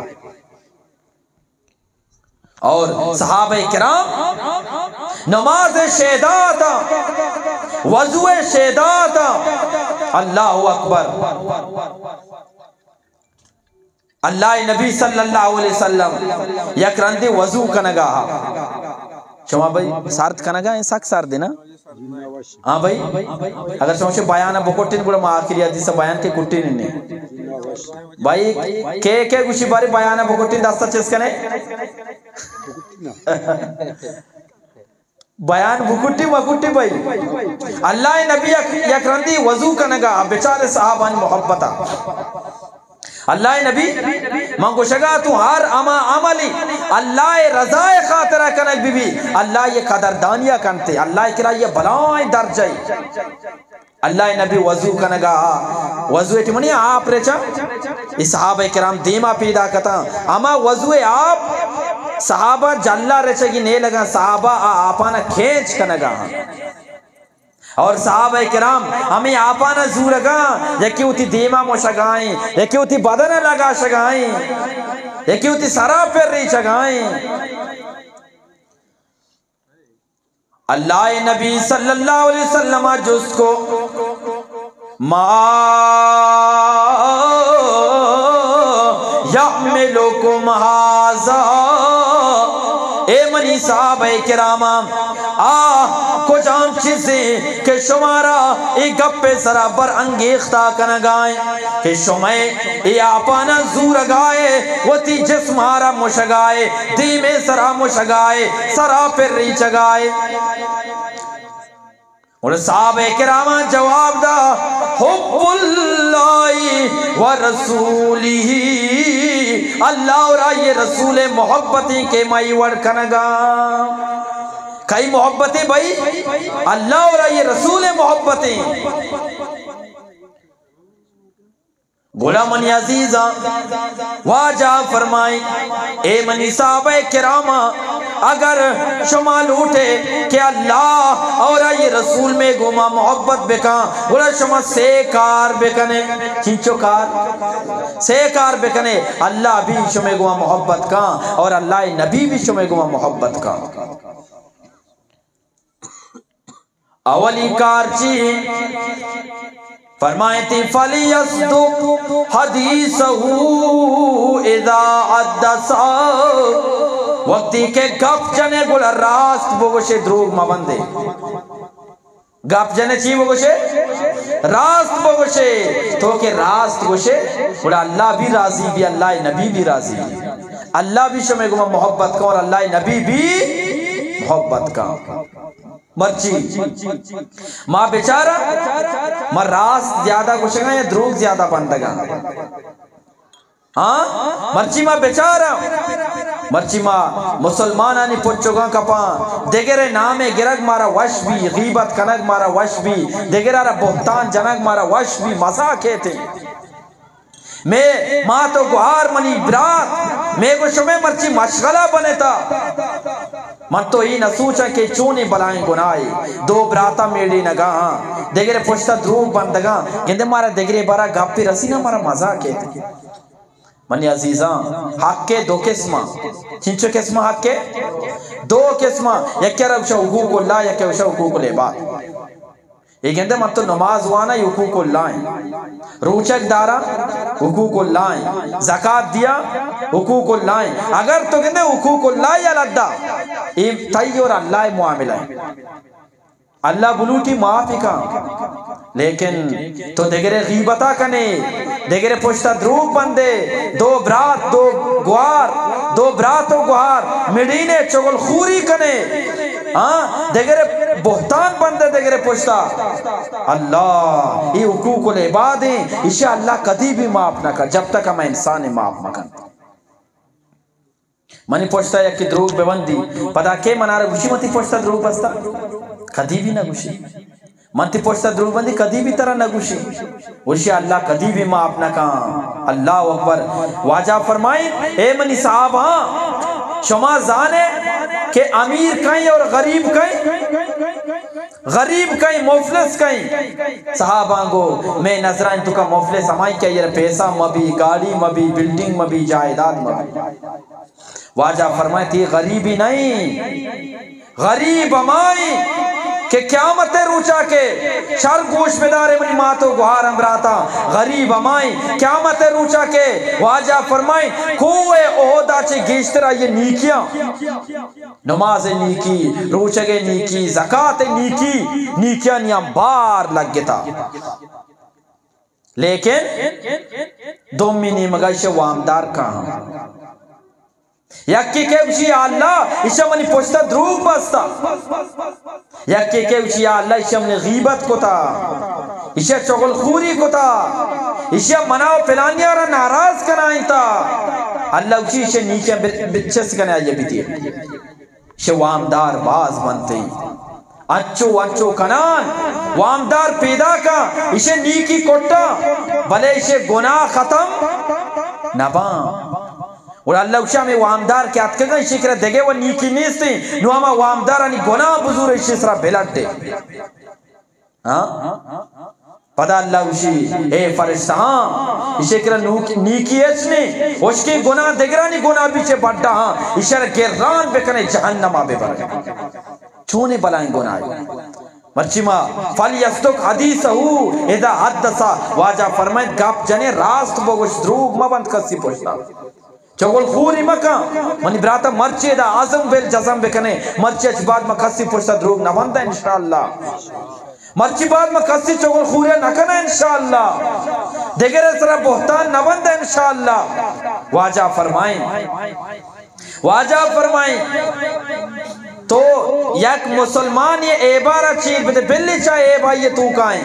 اور صحابہ کرام نماز شیدا تا، وضو شیدا تا۔ اللہ اکبر۔ اللہ نبی صلی اللہ علیہ وسلم یک رندے وضو کنگا ہا۔ شما بھئی سرد کنگا ہیں، سک سرد ہے نا؟ ہاں بھائی، اگر شما چہ بیان بکٹین گڑا ما آخری حدیث بیان کے کٹین نے۔ بھائی، کے کے گوشی بارے بیان بکٹین، دستا چست کنے؟ بیان بکٹی مکٹی بھائی۔ اللہ نبی یک، یک رندی وضو کنگا، بچار صحابانی محبتا۔ اللہ نبی، من گوشگا تو ہر اما عملی اللہ رضا خاطرا کنگ بی بی، اللہ یہ قدردانیا کنتے، اللہ کرا یہ بلائیں درجہ۔ اللہ نبی وضو کنگا، وضو ٹی منی آپ رچا، اے صحابہ کرام دیما پیدا کتا، اما وضو آپ صحابہ جلا رچگی نے لگا، صحابہ آ آپانا کھینچ کنگا۔ اور صحابہ کرام ہمیں آپانا زورگا، یکی وتی دیما مشگائیں، یکی وتی بدن لگا شگائیں، یکی وتی سرا پر ریچگائیں۔ اللہ نبی صلی اللہ علیہ وسلم جست کو، ما یحملکم ھذا، اے منی صحابہ کراما، آ کجام چیزیں کہ شمارا اے گپ سرا بر انگیختہ کنگائیں کہ شمئے اے آپانا زورگائے، وتی جسمارا مشگائے، دیمے سرا مشگائے، سرا پر ریچگائے۔ اور صحابہ کراما جواب دا، حب اللہ و رسولہ، اللہ اور آئی رسول محبتیں کہ مئی وڑ کنگا۔ کئی محبتیں بھائی؟ اللہ اور آئی رسول محبتیں۔ گڑا منی عزیزاں، واجہ فرمائیں، اے منی صحابہ کراما، اگر شما لوٹے کہ اللہ اور آئی رسول میں گوما محبت بکاں، گڑا شما سے کار بکنے۔ چنچو کار؟ سے کار بکنے۔ اللہ بھی شمے گوما محبت کاں اور اللہ نبی بھی شمے گوما محبت کاں۔ اولی کار چی؟ فرمائیتی، فلیصدق حدیثہ اذا حدث۔ وقتی کہ گپ جنے گڑا راست بگوشے، دروگ مبندے۔ گپ جنے چی بگوشے؟ راست بگوشے۔ تو کہ راست گوشے، گڑا اللہ بھی راضی بی، اللہ نبی بھی راضی بی۔ اللہ بھی شمے گما محبت کن اور اللہ نبی بھی محبت کن۔ مرچی ما بچارا، ما راست زیادہ گوشگاں یا دروگ زیادہ بندگاں؟ ہاں، مرچی ما بچاراں، مرچی ما مسلمانانی پچگاں کپاں، دگرے نامے گرگ مارا وش بی، غیبت کنگ مارا وش بی، دگرا را بہتان جنگ مارا وش بی، مزاک ایتے۔ مے مات و گوہار، منی برات، مے گو شمے مرچی مشغلہ بنتا۔ من تو ای نہ سوچاں کہ چونیں بلائیں گناہے، دو براتاں میڑینگا ہاں، دگرے پشتا دروگ بندگاں، گندے مارا دگرے بارا گپے رسی نہ، مارا مزاک ایتے۔ منی عزیزاں، حق ء دو قسم ء۔ چنچو قسم ء حق ء؟ دو قسم ء۔ یکے را گوشا حقوق اللہ، یکے گوشا حقوق العباد۔ اے گندے من تو نماز وانا، اے حقوق اللہ ہیں۔ روچگ دارا، حقوق اللہ ہیں۔ زکات دیا، حقوق اللہ ہیں۔ اگر تو گندے حقوق اللہ یا لدا، اے تئی اور اللہ معاملہ ہے۔ اللہ بلوٹی معافی کن، لیکن تو دگرے غیبتا کنے، دگرے پشتا دروگ بندے، دو برات، دو گوار، دو برات و گوار مڑینے، چغل خوری کنے، ہاں، دگرے بہتان بندے دگرے پشتا۔ اللہ، یہ حقوق العباد ہیں، اسے اللہ کدی بھی معاف نہ کر، جب تک ہمیں انسان معاف مکن۔ منی پشتا یکے دروگ ببندی، پدا کے منارا گوشی من تئی پشتا دروگ بستا؟ کدی بھی نہ گوشی۔ من تئی پشتا دروگ بندی، کدی بھی ترا نہ گوشی۔ گوشی اللہ کدی بھی معاف نہ کن۔ اللہ اکبر۔ واجہ فرمائیں، اے منی صحابہ، شما زانے کہ امیر کئیں اور غریب کئیں؟ غریب کئیں، مفلس کئیں؟ صحابہ گو، میں نظران تو کا مفلس ہمائی کہ یہ پیسہ مبی، گاڑی مبی، بلڈنگ مبی، جائیداد مبی۔ واجہ فرمائے، تئی غریبی نہیں، غریب ہمائی کہ قیامت روچا کے، شر گوش بدارے منی مات و گوہار ہمبراتا، غریب ہمائی قیامت روچا کے، واجہ فرمائے، کوہ احدا چے گیشتر آئیے نیکیاں، نماز نیکی، روچگ نیکی، زکات نیکی، نیکیانی ہم بار لگتا۔ لیکن دومی نیمگا ایشی وامدار کاں۔ یکے کہ گوشی، یا اللہ، ایشا منی پشتا دروگ بستا۔ یکے کہ گوشی، یا اللہ، ایشا منی غیبت کتا، ایشا چغل خوری کتا، ایشا منا و پلانیا را ناراض کنائینتا۔ اللہ گوشی، ایشا نیکیاں بچ-، بچس کنے آئیے بدیے۔ ایشی وامدار باز بنت۔ انچو انچو کنان وامدار پیداک آں، ایشی نیکی کٹاں، بلے ایشی گناہ ختم نباں۔ اور اللہ گوشی ہمے وامدار کہ اتکگاں، ایشی کرا دگہ و نیکی نیستیں، نو ہما وامدارانی گناہ بزور، ایشی سرا بلڈے۔ ہاں؟ پدا اللہ گوشی، اے فرشتہاں، ایشی کرا نوک-، نیکی ہچ نے، ہشکیں گناہ دگرانی گناہ بھی چے بڈا ہاں، ایشی را گران بکنے جہنما ببرے۔ چونیں بلائیں گناہ۔ مرچی ما، فلیصدق حدیثہ اذا حدث، واجہ فرمائیت گپ جنے راست بگوش، دروگ مبند کسی پشتا۔ چغل خوری مکن، منی براتا، مرچی دا عزم بالجزم بکنے، مرچی اچ بعد ما کسی پشتا دروگ نہ بندہ انشاءاللہ۔ مرچی بعد ما کسی چغل خوری نہ کنہ انشاءاللہ۔ دگرے سرا بہتان نہ بندہ انشاءاللہ۔ واجہ فرمائیں، واجہ فرمائیں، تو یک مسلمانی عیبا را چیر بدے، بلے چاہے عیب آئیے توکائیں،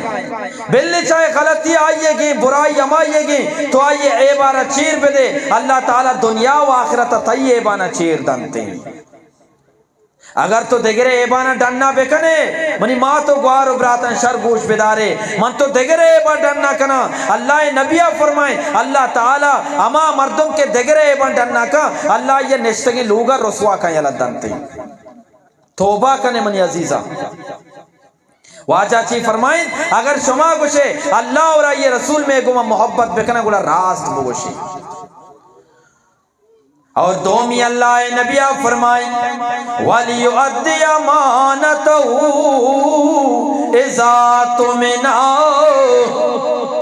بلے چاہے غلطی آئیے گیں، برائی ہمائیے گیں، تو آئیے عیبا را چیر بدے، اللہ تعالی دنیا و آخرت تئی عیبانا چیر دنتے۔ اگر تو دگرے عیبانا ڈنا بکنے، منی مات و گوار و براتان شر گوش بدارے، من تو دگرے عیبا ڈنا کناں۔ اللہ نبیا فرمائیں، اللہ تعالی ہما مردم کہ دگرے عیبا ڈنا کن، اللہ یہ نشتگیں لوگا رسوا کن یلہ دنتے۔ توبہ کنے منی عزیزاں۔ واجہ چی فرمائیں؟ اگر شما گوشے، اللہ اور آئیے رسول میں گما محبت بکنا، گڑا راست بگوشے۔ اور دومی اللہ نبیا فرمائیں، ولیؤدی امانتہ اذا اؤتمن۔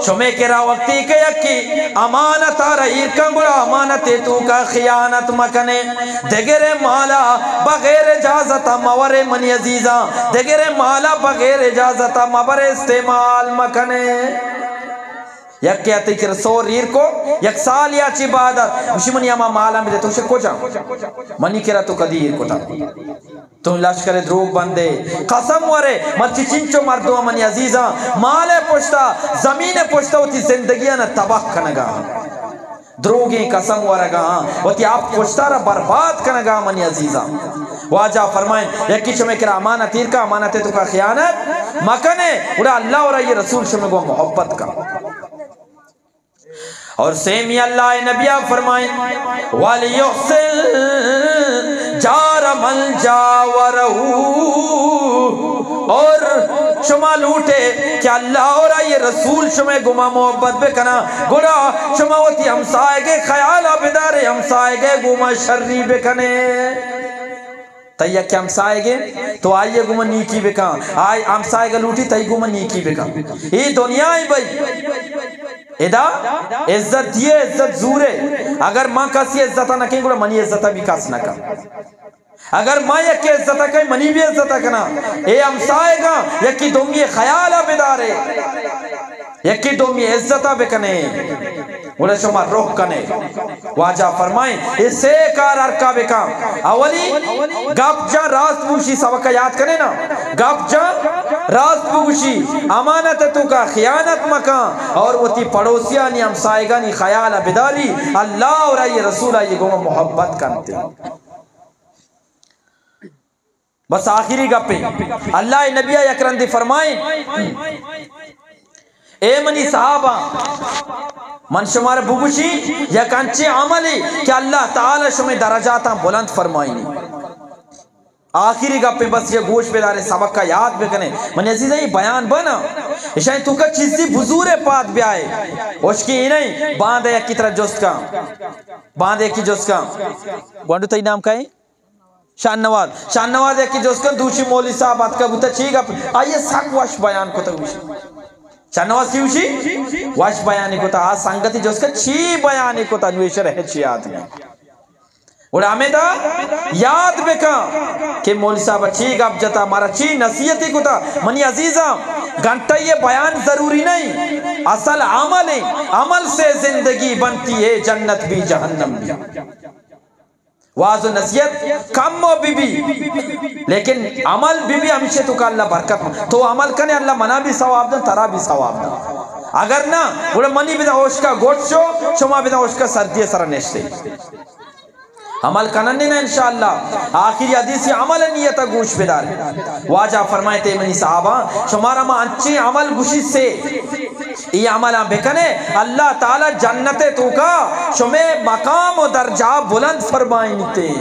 شمے کرا وقتی کہ یکی امانت ءَ را ایر کن، گڑا امانت ءِ توکا خیانت مکنے۔ دگرے مالا بغیر اجازت ءَ مورے منی عزیزاں، دگرے مالا بغیر اجازت ءَ مبرے، استعمال مکنے۔ یکے ءَ تئی کرا سور ایر کو، یک سال یا چی بعد ءَ گوشی منی ہما مالاں بدے، تو گوشے کجا؟ منی کرا تو کدی ایر کتا؟ تو لشکر دروگ بندے، قسم ورے، مرچی چنچو مردم منی عزیزاں، مال ءِ پشتا، زمین ءِ پشتا وتی زندگیاں تباہ کنگا، دروگیں قسم ورگا، وتی آپ پشتا را برباد کنگا منی عزیزاں۔ واجہ فرمائیں، یکی شمے کرا امانت ایر کا، امانت ءِ توکا خیانت مکنے، گڑا اللہ اور آئی رسول شمے گو محبت کا۔ اور سیمی اللہ ءِ نبی ءَ فرمائیں، "وَلْيُحْسِنْ جَارَ مَنْ جَاوَرَهُ"، اور شما لوٹے کہ اللہ اور آئی رسول شمے گوما محبت بکنا، گڑا شما وتی ہمسائگے خیالا بدارے، ہمسائگے گوما شری بکنے۔ تئی یک ہمسائگے، تو آئی گوما نیکی بکن، آئی ہمسائگا لوٹی تئی گوما نیکی بکن۔ اے دنیا ءَ بھئی، ادا عزت دیے، عزت زورے۔ اگر ما کسی عزت نہ کیں، گڑا منی عزت بھی کس نہ کن۔ اگر ما یکی عزت کیں، منی بھی عزت کنا۔ اے ہمسائگاں یکی دومی خیالا بدارے۔ یکی دومی عزت ءَ بکنے، گڑا شما رخ کنے۔ واجہ فرمائیں، اے سے کار ہر کا بکن۔ اولی، گپ جان راست بوشی، سبق ءَ یاد کنے نا، گپ جان راست بگوشی، امانت ءِ توکا خیانت مکن، اور وتی پڑوسیانی، ہمسائگانی خیال ءَ بداری، اللہ اور آئی رسول آئی گوما محبت کنتے۔ بس آخری گپے، اللہ ءِ نبی ءَ یک رندے فرمائیں، اے منی صحابہ، من شمارا بگوشی یک انچیں عملے کہ اللہ تعالی شمے درجاتاں بلند فرمائینی۔ آخری گپے، بس یہ گوش بدارے، سبق ءَ یاد بکنے۔ منی عزیزاں، یہ بیان بنا، اشانی توکا چیزی بزورے پاد بیائے۔ اشکی ای نہیں، باندے یکی ترا جست کن، باندے یکی جست کن۔ گونڈو، تئی نام کئے؟ شاہ نواز۔ شاہ نواز یکی جست کن، دوشی مولوی صاحب اتکا بوتا، چی گپ؟ آئیے سک وش بیان کتا گوشی۔ شاہ نواز چی گوشی؟ وش بیانی کتا۔ آ سنگتی جست کن، چی بیانی کتا؟ نویشر ہے چی آدمی۔ گڑا ہمیدا یاد بکن کہ مولوی صاحب چی گپ جتا، مارا چی نصیحتی کتا۔ منی عزیزاں، گھنٹہ یہ بیان ضروری نہیں، اصل عمل ہے۔ عمل سے زندگی بنتی ہے، جنت بھی جہنم بھی۔ واز و نصیحت کم و بی بی، لیکن عمل بی بی، ہمیشہ توکا اللہ برکت من۔ تو عمل کنے، اللہ منا بھی ثواب دن، ترا بھی ثواب دن۔ اگر نہ، گڑا منی بدا اوشکا گوٹ شو، شما بدا اوشکا سردی سر نشتے۔ عمل کنن نا انشاءاللہ۔ آخری حدیث عمل نیت گوش بدار۔ واجہ فرمائے تے منی صحابہ، شمارا ما انچیں عمل گوشی سے، ای عملاں بکنے، اللہ تعالی جنت توکا شمے مقام و درجہ بلند فرمائنتے۔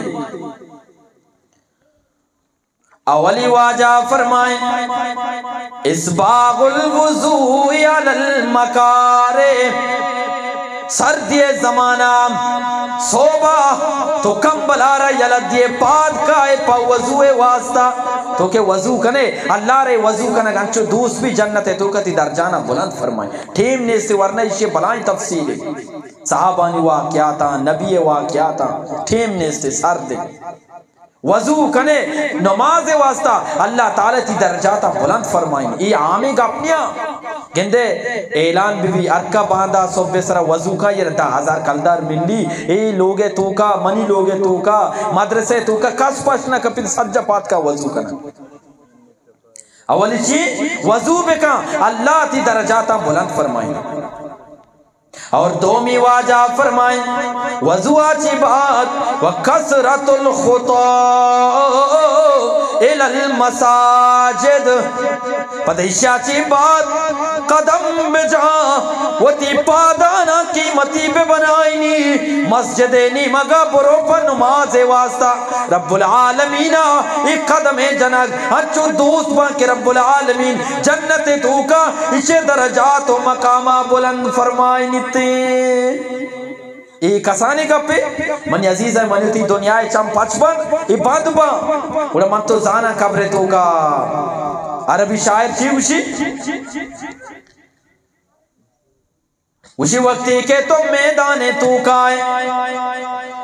اولی واجہ فرمائیں، اسباغ الوضوء علی المکارہ۔ سردی زمانہ صوبہ تو کمبلارا یلہ دیے پاد کائے پا وضو واسطہ۔ تو کہ وضو کنے، اللہ رے وضو کنگ انچو دوست بھی جنت توکا تی درجانا بلند فرمائیں۔ ٹیم نیست ورنہ ایشی بلائیں تفصیل ہے۔ صحابانی واقعاتاں، نبی واقعاتاں، ٹیم نیست، سرد۔ وضو کنے نماز واسطہ، اللہ تعالی تی درجاتا بلند فرمائیں۔ ای عامی گپ نیا۔ گندے اعلان بی بی، ارکا باندا صبح سرا وضو کا، یہ دہ ہزار کلدار ملی، ای لوگے توکا، منی لوگے توکا، مدرسے توکا، کس پش نہ کپت، سجا پاد کا وضو کنا۔ اولی چی؟ وضو بکن، اللہ تی درجاتا بلند فرمائیں۔ اور دومی واجہ فرمائیں، وضو آ چی بات، و کثرت الخطا الی المساجد۔ پد ایشی آ چی بات، قدم بجا، وتی پادانا قیمتی ببنائینی، مسجد نیمگا برو پا نماز واسطہ۔ رب العالمین ء اے قدم ء جنگ، انچو دوست باں کہ رب العالمین جنت ء توکا ایشی درجات و مقاما بلند فرمائینیت۔ اے کسانیں گپے، منی عزیز ء، من وتی دنیا ء چم پچ بنت، اے بند باں، گڑا من تو زاناں قبر ء توکا۔ عربی شاعر چی گوشی؟ گوشی، وقتی کہ تو میدان توکائے،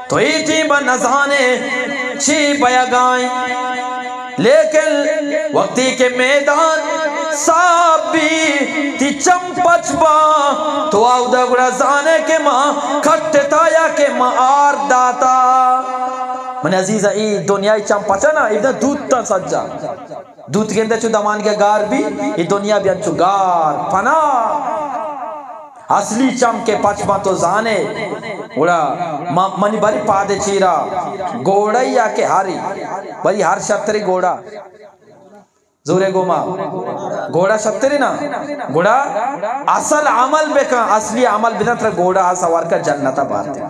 تو ای ٹیم نزانے چی بیگائیں، لیکن وقتی کہ میدان صاف بی، تی چم پچ با، تو آودا گڑا زانے کہ ما کٹتا یا کہ ما آر داتا۔ من عزیز، ای دنیای چم پچا نا، ایدا دوتا سجا۔ دوت گندے چو دمانگے گار بی، ای دنیا بی انچو گار، پناہ۔ اصلی چم کہ پچ باں تو زانے، گڑا م-، منی بری پادے چیرا، گوڑا یا کہ ہری، بری ہر شتری گوڑا۔ زورے گوما، گوڑا شتری نا، گڑا اصل عمل بکن، اصلی عمل بدن ترا گوڑا سوار کا جنتا بارتے۔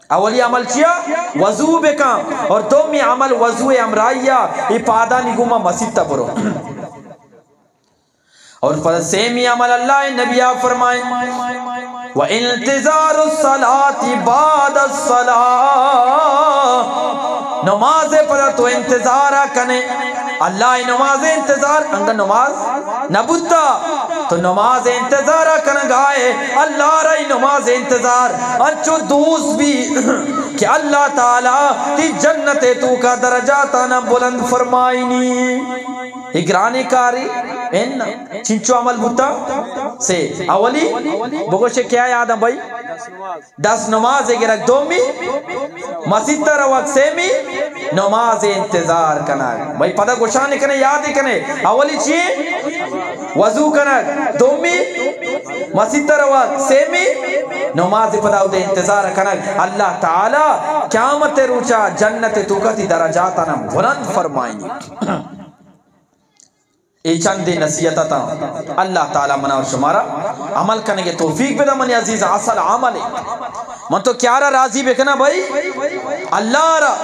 اولی عمل چیا؟ وضو بکن۔ اور دومی عمل وضو ہمراہیا، ای پادانی گوما مسیت برو۔ اور پدا سیمی عمل اللہ نبی آ فرمائیں، و انتظار الصلاة بعد الصلاة، نماز پدا تو انتظار کنے، اللہ نماز انتظار، انگا نماز نہ بوتا، تو نماز انتظار کنگائے، اللہ رئی نماز انتظار انچو دوست بی کہ اللہ تعالی تی جنت توکا درجاتانا بلند فرمائنی۔ ای گرانی کاری ان چنچو عمل بوتا؟ سے۔ اولی بگوشے کیا یاد ہیں بھائی؟ دست نماز گرگ، دومی مسیت روگ، سیمی نماز انتظار کنگ۔ بھائی پدا گوشان کنے، یاد کنے، اولی چی؟ وضو کنگ، دومی مسیت روگ، سیمی نماز پدا اودے انتظار کنگ۔ اللہ تعالی قیامت روچا جنت توکا تی درجاتانا بلند فرمائنی۔ اے چندے نصیحت اتاں۔ اللہ تعالی منا اور شمارا عمل کنگے توفیق بدا۔ منی عزیز، اصل عمل ہے۔ من تو کیا را راضی بکنا بھائی؟ اللہ را۔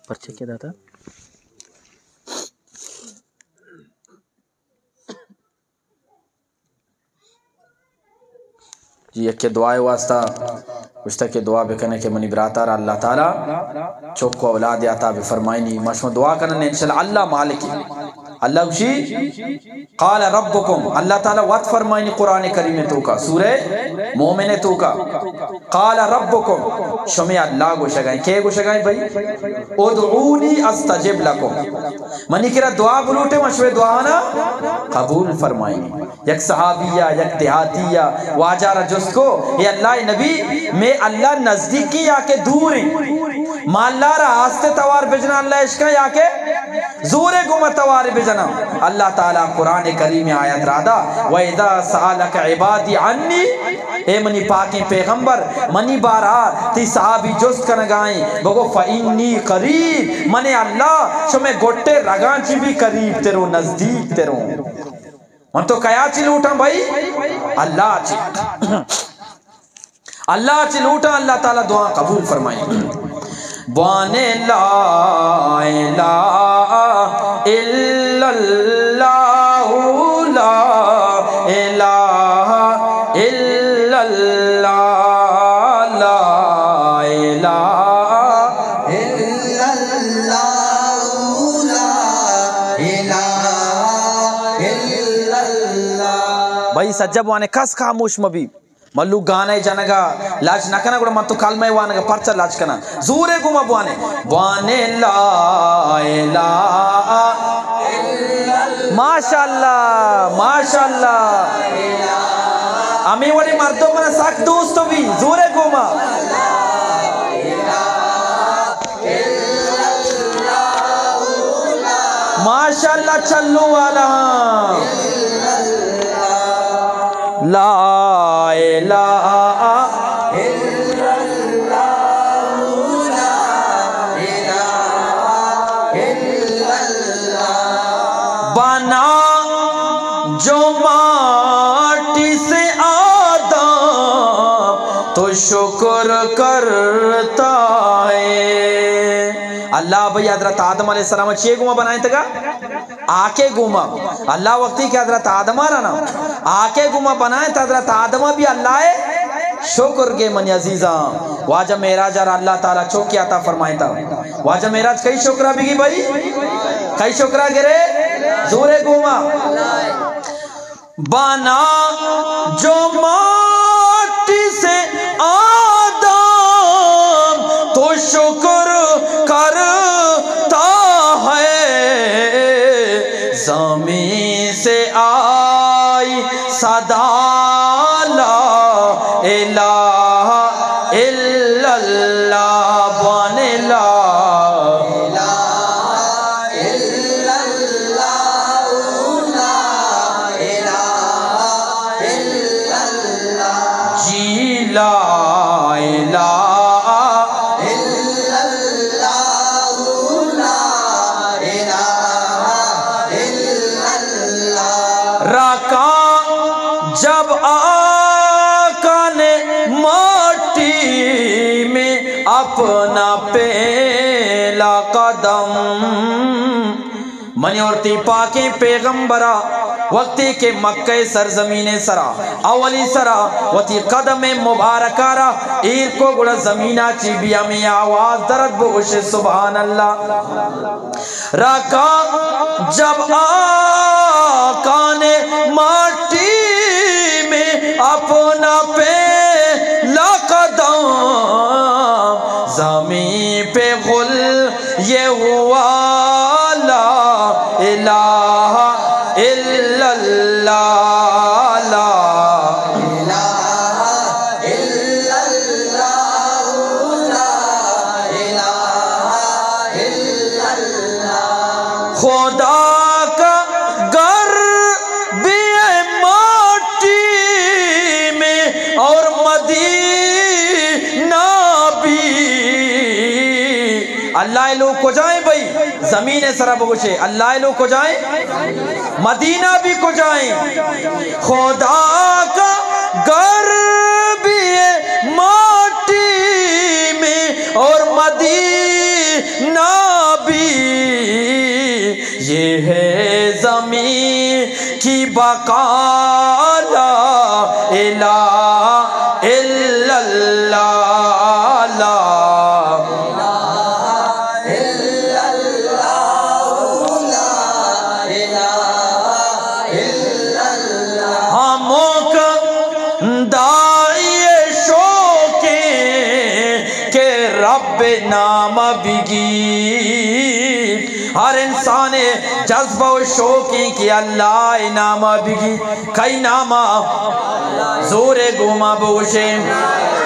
پرچے کے داتا؟ جی، یکے دعائے واسطہ گوشتہ کہ دعا بکنے کہ منی براتارا اللہ تعالی چوک و اولاد عطا بفرمائنی۔ ما شما دعا کنن انشاءاللہ، اللہ مالکی۔ اللہ گوشی، قال ربکم، اللہ تعالی وت فرمائنی قرآن کریم توکا، سورہ مومن توکا، قال ربکم، شمی اللہ گوشگائیں۔ کے گوشگائیں بھائی؟ ادعونی استجب لکم، منی کرا دعا بلوٹے، من شمے دعانا قبول فرمائیں۔ یک صحابی یا یک دیہاتی یا واجہ را جست کو، اے اللہ نبی، میں اللہ نزدیکی یا کہ دور ہیں؟ ما اللہ را آستے توار بجنا اللہ عشقا یا کہ زورے گما توار بجنا؟ اللہ تعالی قرآن کریم آیت رادا، و اذا سألک عبادی عنی، اے منی پاکیں پیغمبر، منی بارا تی صحابی جست کنگائیں، بگو، فإنی قریب، من اللہ شمے گٹے رگاں چی بھی قریب تروں، نزدیک تروں۔ من تو کیا چی لوٹاں بھائی؟ اللہ چی۔ اللہ چی لوٹاں، اللہ تعالی دعا قبول فرمائیں۔ بوانے لا الہ الا اللہ، لا الہ الا اللہ، لا الہ الا اللہ، لا الہ الا اللہ۔ بھائی سجب وانے کس خاموش مبی۔ ملو گانے جنگا لاچ نہ کنا، گڑا من تو کلمہ وانگا پرچا لاچ کنا؟ زورے گما بوانے، بوانے لا الہ۔ ماشاءاللہ، ماشاءاللہ۔ ہمیں وڑی مردم منا سک دوست بھی، زورے گما۔ ماشاءاللہ، چلو والا۔ لا الہ الا اللہ، لا الہ الا اللہ۔ بنا جو ماٹی سے آدم تو شکر کرتا ہے۔ اللہ بھئی حضرت آدم علیہ السلام چیے گما بنائیں تگا؟ آکے گوما۔ اللہ وقتی کہ حضرت آدم ءَ را نا آکے گوما بنائیں، تو حضرت آدم ءَ بھی اللہ ءِ شکر گے۔ منی عزیزاں، واجہ معراج ءَ را اللہ تعالی چوکی عطا فرمائیں تا۔ واجہ معراج کئی شکر ءَ بگی بھائی؟ کئی شکر ءَ گرے؟ زورے گوما۔ بنا جو مٹی سے آدم تو شکر کرتا ہے، زمین سے آئی صدا لا الہ الا اللہ، بن لا الہ الا اللہ، لا الہ الا اللہ۔ جی لا الہ الا اللہ، لا الہ الا اللہ۔ رکھا جب آقا نے مٹی میں اپنا پہلا قدم، منی اور تئی پاکیں پیغمبرا وقتی کہ مکہ سرزمین سرا اولی سرا وتی قدم مبارکہ را ایر کو، گڑا زمینا چی بی ہمیں آواز درد بگوش، سبحان اللہ۔ رکھا جب آقا نے مٹی میں اپنا پہلا قدم، زمین پہ غل یہ ہوا لا الہ الا اللہ، لا الہ الا اللہ، لا الہ الا اللہ۔ خدا کا گھر بھی ہے مٹی میں اور مدینہ بھی۔ اللہ ءِ لوگ کجائیں بھائی؟ زمین ءِ سرا بگوشے، اللہ ءِ لوگ کجائیں؟ مدینہ بھی کجائیں؟ خدا کا گھر بھی ہے مٹی میں اور مدینہ بھی، یہ ہے زمین کی بقا لا الہ الا اللہ، لا الہ الا اللہ، لا الہ الا اللہ۔ ہمک دائی شوقیں کہ رب نام بگی۔ ہر انسان ءِ جذبہ و شوقیں کہ اللہ ءِ نام بگی۔ کئی ناما؟ زور ءِ گوما بگوشے،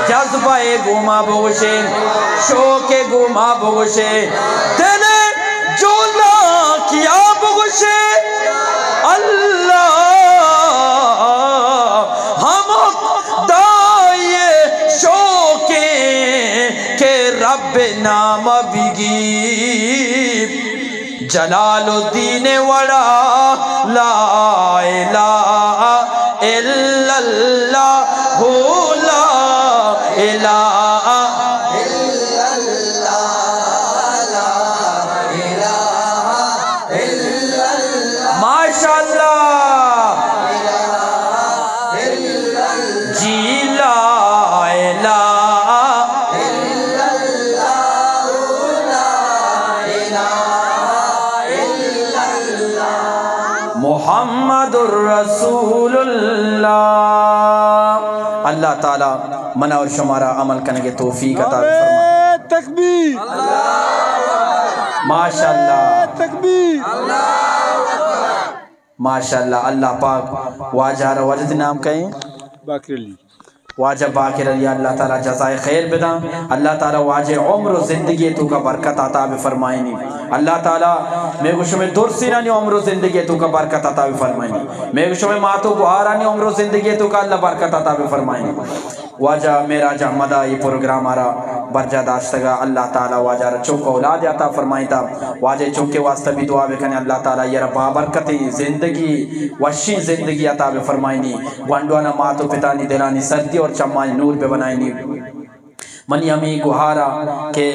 جذبہ ءِ گوما بگوشے، شوق ءِ گوما بگوشے، دل ءِ جولا کیا بگوشے؟ اللہ۔ ہمک دائی شوقیں کہ رب نام بگی۔ جلال الدین وڑا لا الہ الا اللہ، لا الہ الا اللہ، لا الہ الا اللہ۔ ماشاءاللہ۔ جی لا الہ الا اللہ، لا الہ الا اللہ، محمد رسول اللہ۔ اللہ تعالی منا اور شمارا عمل کنگ ءِ توفیق عطا بفرمائے۔ نعرہ تکبیر۔ ماشاءاللہ۔ نعرہ تکبیر۔ ماشاءاللہ، اللہ پاک واجہ را، واجہ تئی نام کئے؟ باقر علی۔ واجہ باقر علی، اللہ تعالی جزائے خیر بداں۔ اللہ تعالی واجہ عمر و زندگی توکا برکت عطا بفرمائینی۔ اللہ تعالی مئے گو شمئے درسینانی عمر و زندگی توکا برکت عطا بفرمائینی۔ مئے گو شمئے مات و گوہارانی عمر و زندگی توکا اللہ برکت عطا بفرمائینی۔ واجہ معراج احمد ءَ اے پروگرام ءَ را برجاہ داشتگ ءَ، اللہ تعالی واجہ را چک اولاد عطا فرمائینتا۔ واجہ چک ءِ واسطہ بھی دعا بکنے، اللہ تعالی آئی را بابرکتیں زندگی، وشیں زندگی عطا بفرمائینی۔ گونڈوانا مات و پتانی دلانی سردی اور چمانی نور ببنائینی۔ منی ہمے گوہارا کہ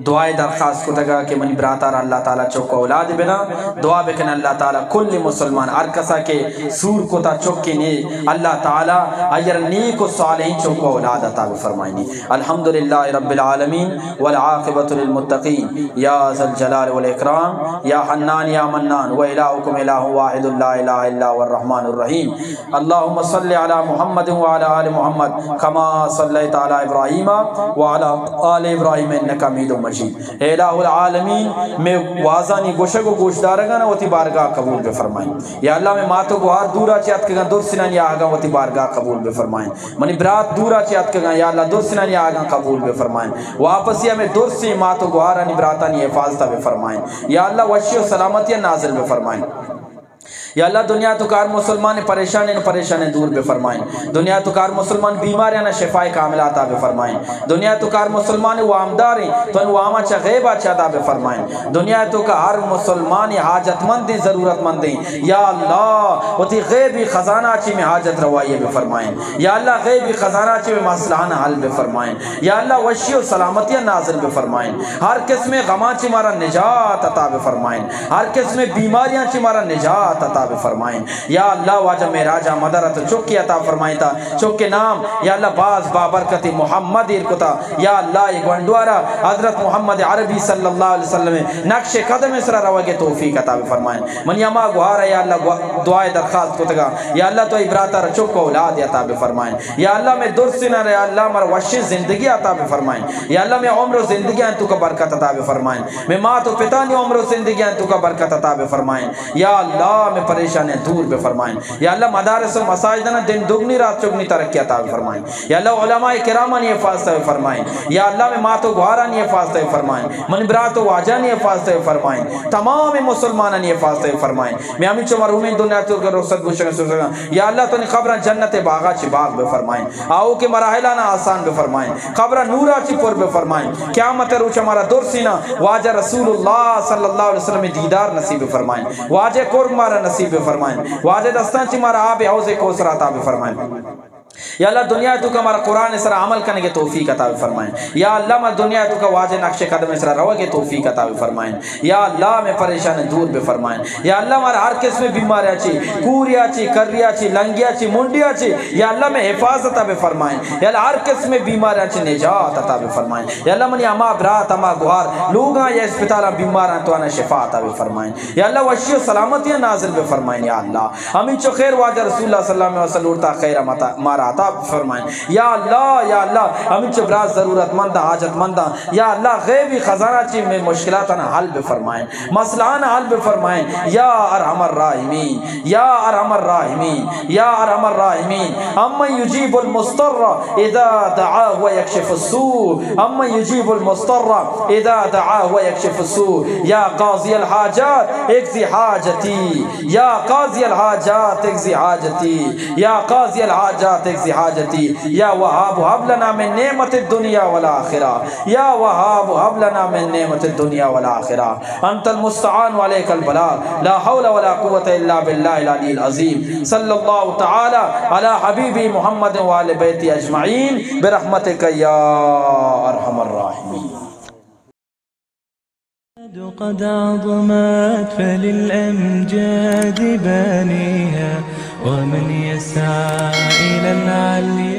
دعائے درخواست کتگا کہ منی براتارا اللہ تعالی چک و اولاد بدا۔ دعا بکن اللہ تعالی کل مسلمان ہر کسا کہ سور کتا چکے نے، اللہ تعالی آئیرا نیک و صالحیں چک و اولاد عطا بفرمائنی۔ الحمدللہ رب العالمین والعاقبۃ للمتقین، یا ذا الجلال والاکرام، یا حنان یا منان، و الہکم الہ واحد لا الہ الا هو الرحمن الرحیم۔ اللهم صل على محمد وعلى آل محمد كما صليت على إبراهيم وعلى آل إبراهيم إنك حميد مجيد۔ اے الہ العالمین، مئے وازانی گوشگ و گوشدارگاں وتی بارگاہ قبول بفرمائیں۔ یا اللہ، مئے مات و گوہار دورا چہ اتکگاں، درسینانی آہگاں وتی بارگاہ قبول بفرمائیں۔ منی برات دورا چہ اتکگاں، یا اللہ، درسینانی آہگاں قبول بفرمائیں۔ واپسی ہمیں درسیں مات و گوہارانی براتانی حفاظت بفرمائیں۔ یا اللہ، وشی و سلامتی نازل بفرمائیں۔ یا اللہ، دنیا تو کار مسلمان پریشان ہیں، پریشان ہیں دور بفرمائیں۔ دنیا تو کار مسلمان بیماریاں شفای کاملہ عطا بفرمائیں۔ دنیا تو کار مسلمان وامدار ہیں، تو ان واما چا غیبا چا عطا بفرمائیں۔ دنیا تو کا ہر مسلمان حاجت مند ہیں، ضرورت مند ہیں۔ یا اللہ، وتی غیبی خزانہ چی میں حاجت روائی بفرمائیں۔ یا اللہ، غیبی خزانہ چی میں مسئلہ حل بفرمائیں۔ یا اللہ، وشی و سلامتی نازل بفرمائیں۔ ہر قسم غماں چی مارا نجات عطا بفرمائیں۔ ہر قسم بیماریاں چی مارا نجات عطا بفرمائیں۔ یا اللہ، واجہ معراجا مدر تو چکی عطا فرمائیں تا، چک نام یا اللہ باز بابرکت محمد ایر کتا۔ یا اللہ، اے گونڈوارا حضرت محمد عربی صلی اللہ علیہ وسلم نقش قدم سرا روگ توفیق عطا بفرمائیں۔ منی ہما گوہارا یا اللہ گو-، دعائے درخواست کتگا، یا اللہ تو اے براتارا چک و اولاد عطا بفرمائیں۔ یا اللہ، میں درسینا، یا اللہ، مر وشیں زندگی عطا بفرمائیں۔ یا اللہ، میں عمر و زندگی انتو کا برکت عطا بفرمائیں۔ میں مات و پتانی عمر و زندگی انتو کا برکت عطا بفرمائیں۔ یا اللہ، میں پریشانیں دور بفرمائیں۔ یا اللہ، مدارس و مساجداں دن دگنی رات چگنی ترقی عطا بفرمائیں۔ یا اللہ، علماء کرامانی حفاظت بفرمائیں۔ یا اللہ، میں مات و گوہارانی حفاظت بفرمائیں۔ من برات و واجانی حفاظت بفرمائیں۔ تمام مسلمانانی حفاظت بفرمائیں۔ میں ہمینچو مرحومیں دنیا تو رخصت گوشگ سوزگاں۔ یا اللہ، تو نی قبراں جنت باغا چی باغ بفرمائیں۔ آؤکیں مراحلانا آسان بفرمائیں۔ قبرا نورا چی پر بفرمائیں۔ قیامت روچا مارا درسینا واجہ رسول اللہ صلی اللہ علیہ وسلم دیدار نصیب بفرمائیں۔ واجہ قرب مارا نصیب بفرمائیں۔ واجہ دستاں چی مارا آب حوض کوثر عطا بفرمائیں۔ یا اللہ، دنیا تو کا مارا قرآن سرا عمل کنگے توفیق عطا بفرمائیں۔ یا اللہ، ما دنیا تو کا واجہ نقش قدم سرا روگے توفیق عطا بفرمائیں۔ یا اللہ، میں پریشان دور بفرمائیں۔ یا اللہ، مارا ہر قسم بیماریا چی، کوریا چی، کریا چی، لنگیا چی، منڈیا چی، یا اللہ، میں حفاظت بفرمائیں۔ یا اللہ، ہر قسم بیماریا چی نجات عطا بفرمائیں۔ یا اللہ، منی ہما برات، ہما گوہار لوگاں یا اسپتالاں بیماراں تو آنا شفا عطا بفرمائیں۔ یا اللہ، وشی و سلامتی نازل بفرمائیں۔ یا اللہ، ہمینچو خیر واجہ رسول اللہ صلی اللہ علیہ وسلم لوٹتا خیر متا-، مارا عطا فرمائیں۔ یا اللہ، یا اللہ، ہمینچو برات ضرورت منداں، حاجت منداں، یا اللہ، غیبی خزانہ چی میں مشکلاتاں حل بفرمائیں، مسئلہاں حل بفرمائیں۔ یا ارحم الراحمین، یا ارحم الراحمین، یا ارحم الراحمین۔ امن یجیب المضطر اذا دعاه ویکشف السوء، امن یجیب المضطر اذا دعاه ویکشف السوء۔ یا قاضی الحاجات اقض حاجتی، یا قاضی الحاجات اقض حاجتی، یا قاضی الحاجات اقض حاجتی، یا وهاب هب لنا من نعمة الدنيا والآخرة، یا وهاب هب لنا من نعمة الدنيا والآخرة۔ انت المستعان وعليك البلاغ، لا حول ولا قوة الا بالله العلي العظيم۔ صلى الله تعالى على حبيبه محمد وآل بيته أجمعين برحمتك يا أرحم الراحمين۔ قد عظمت فللأمجاد بانيها، ومن يسعى إلى العلي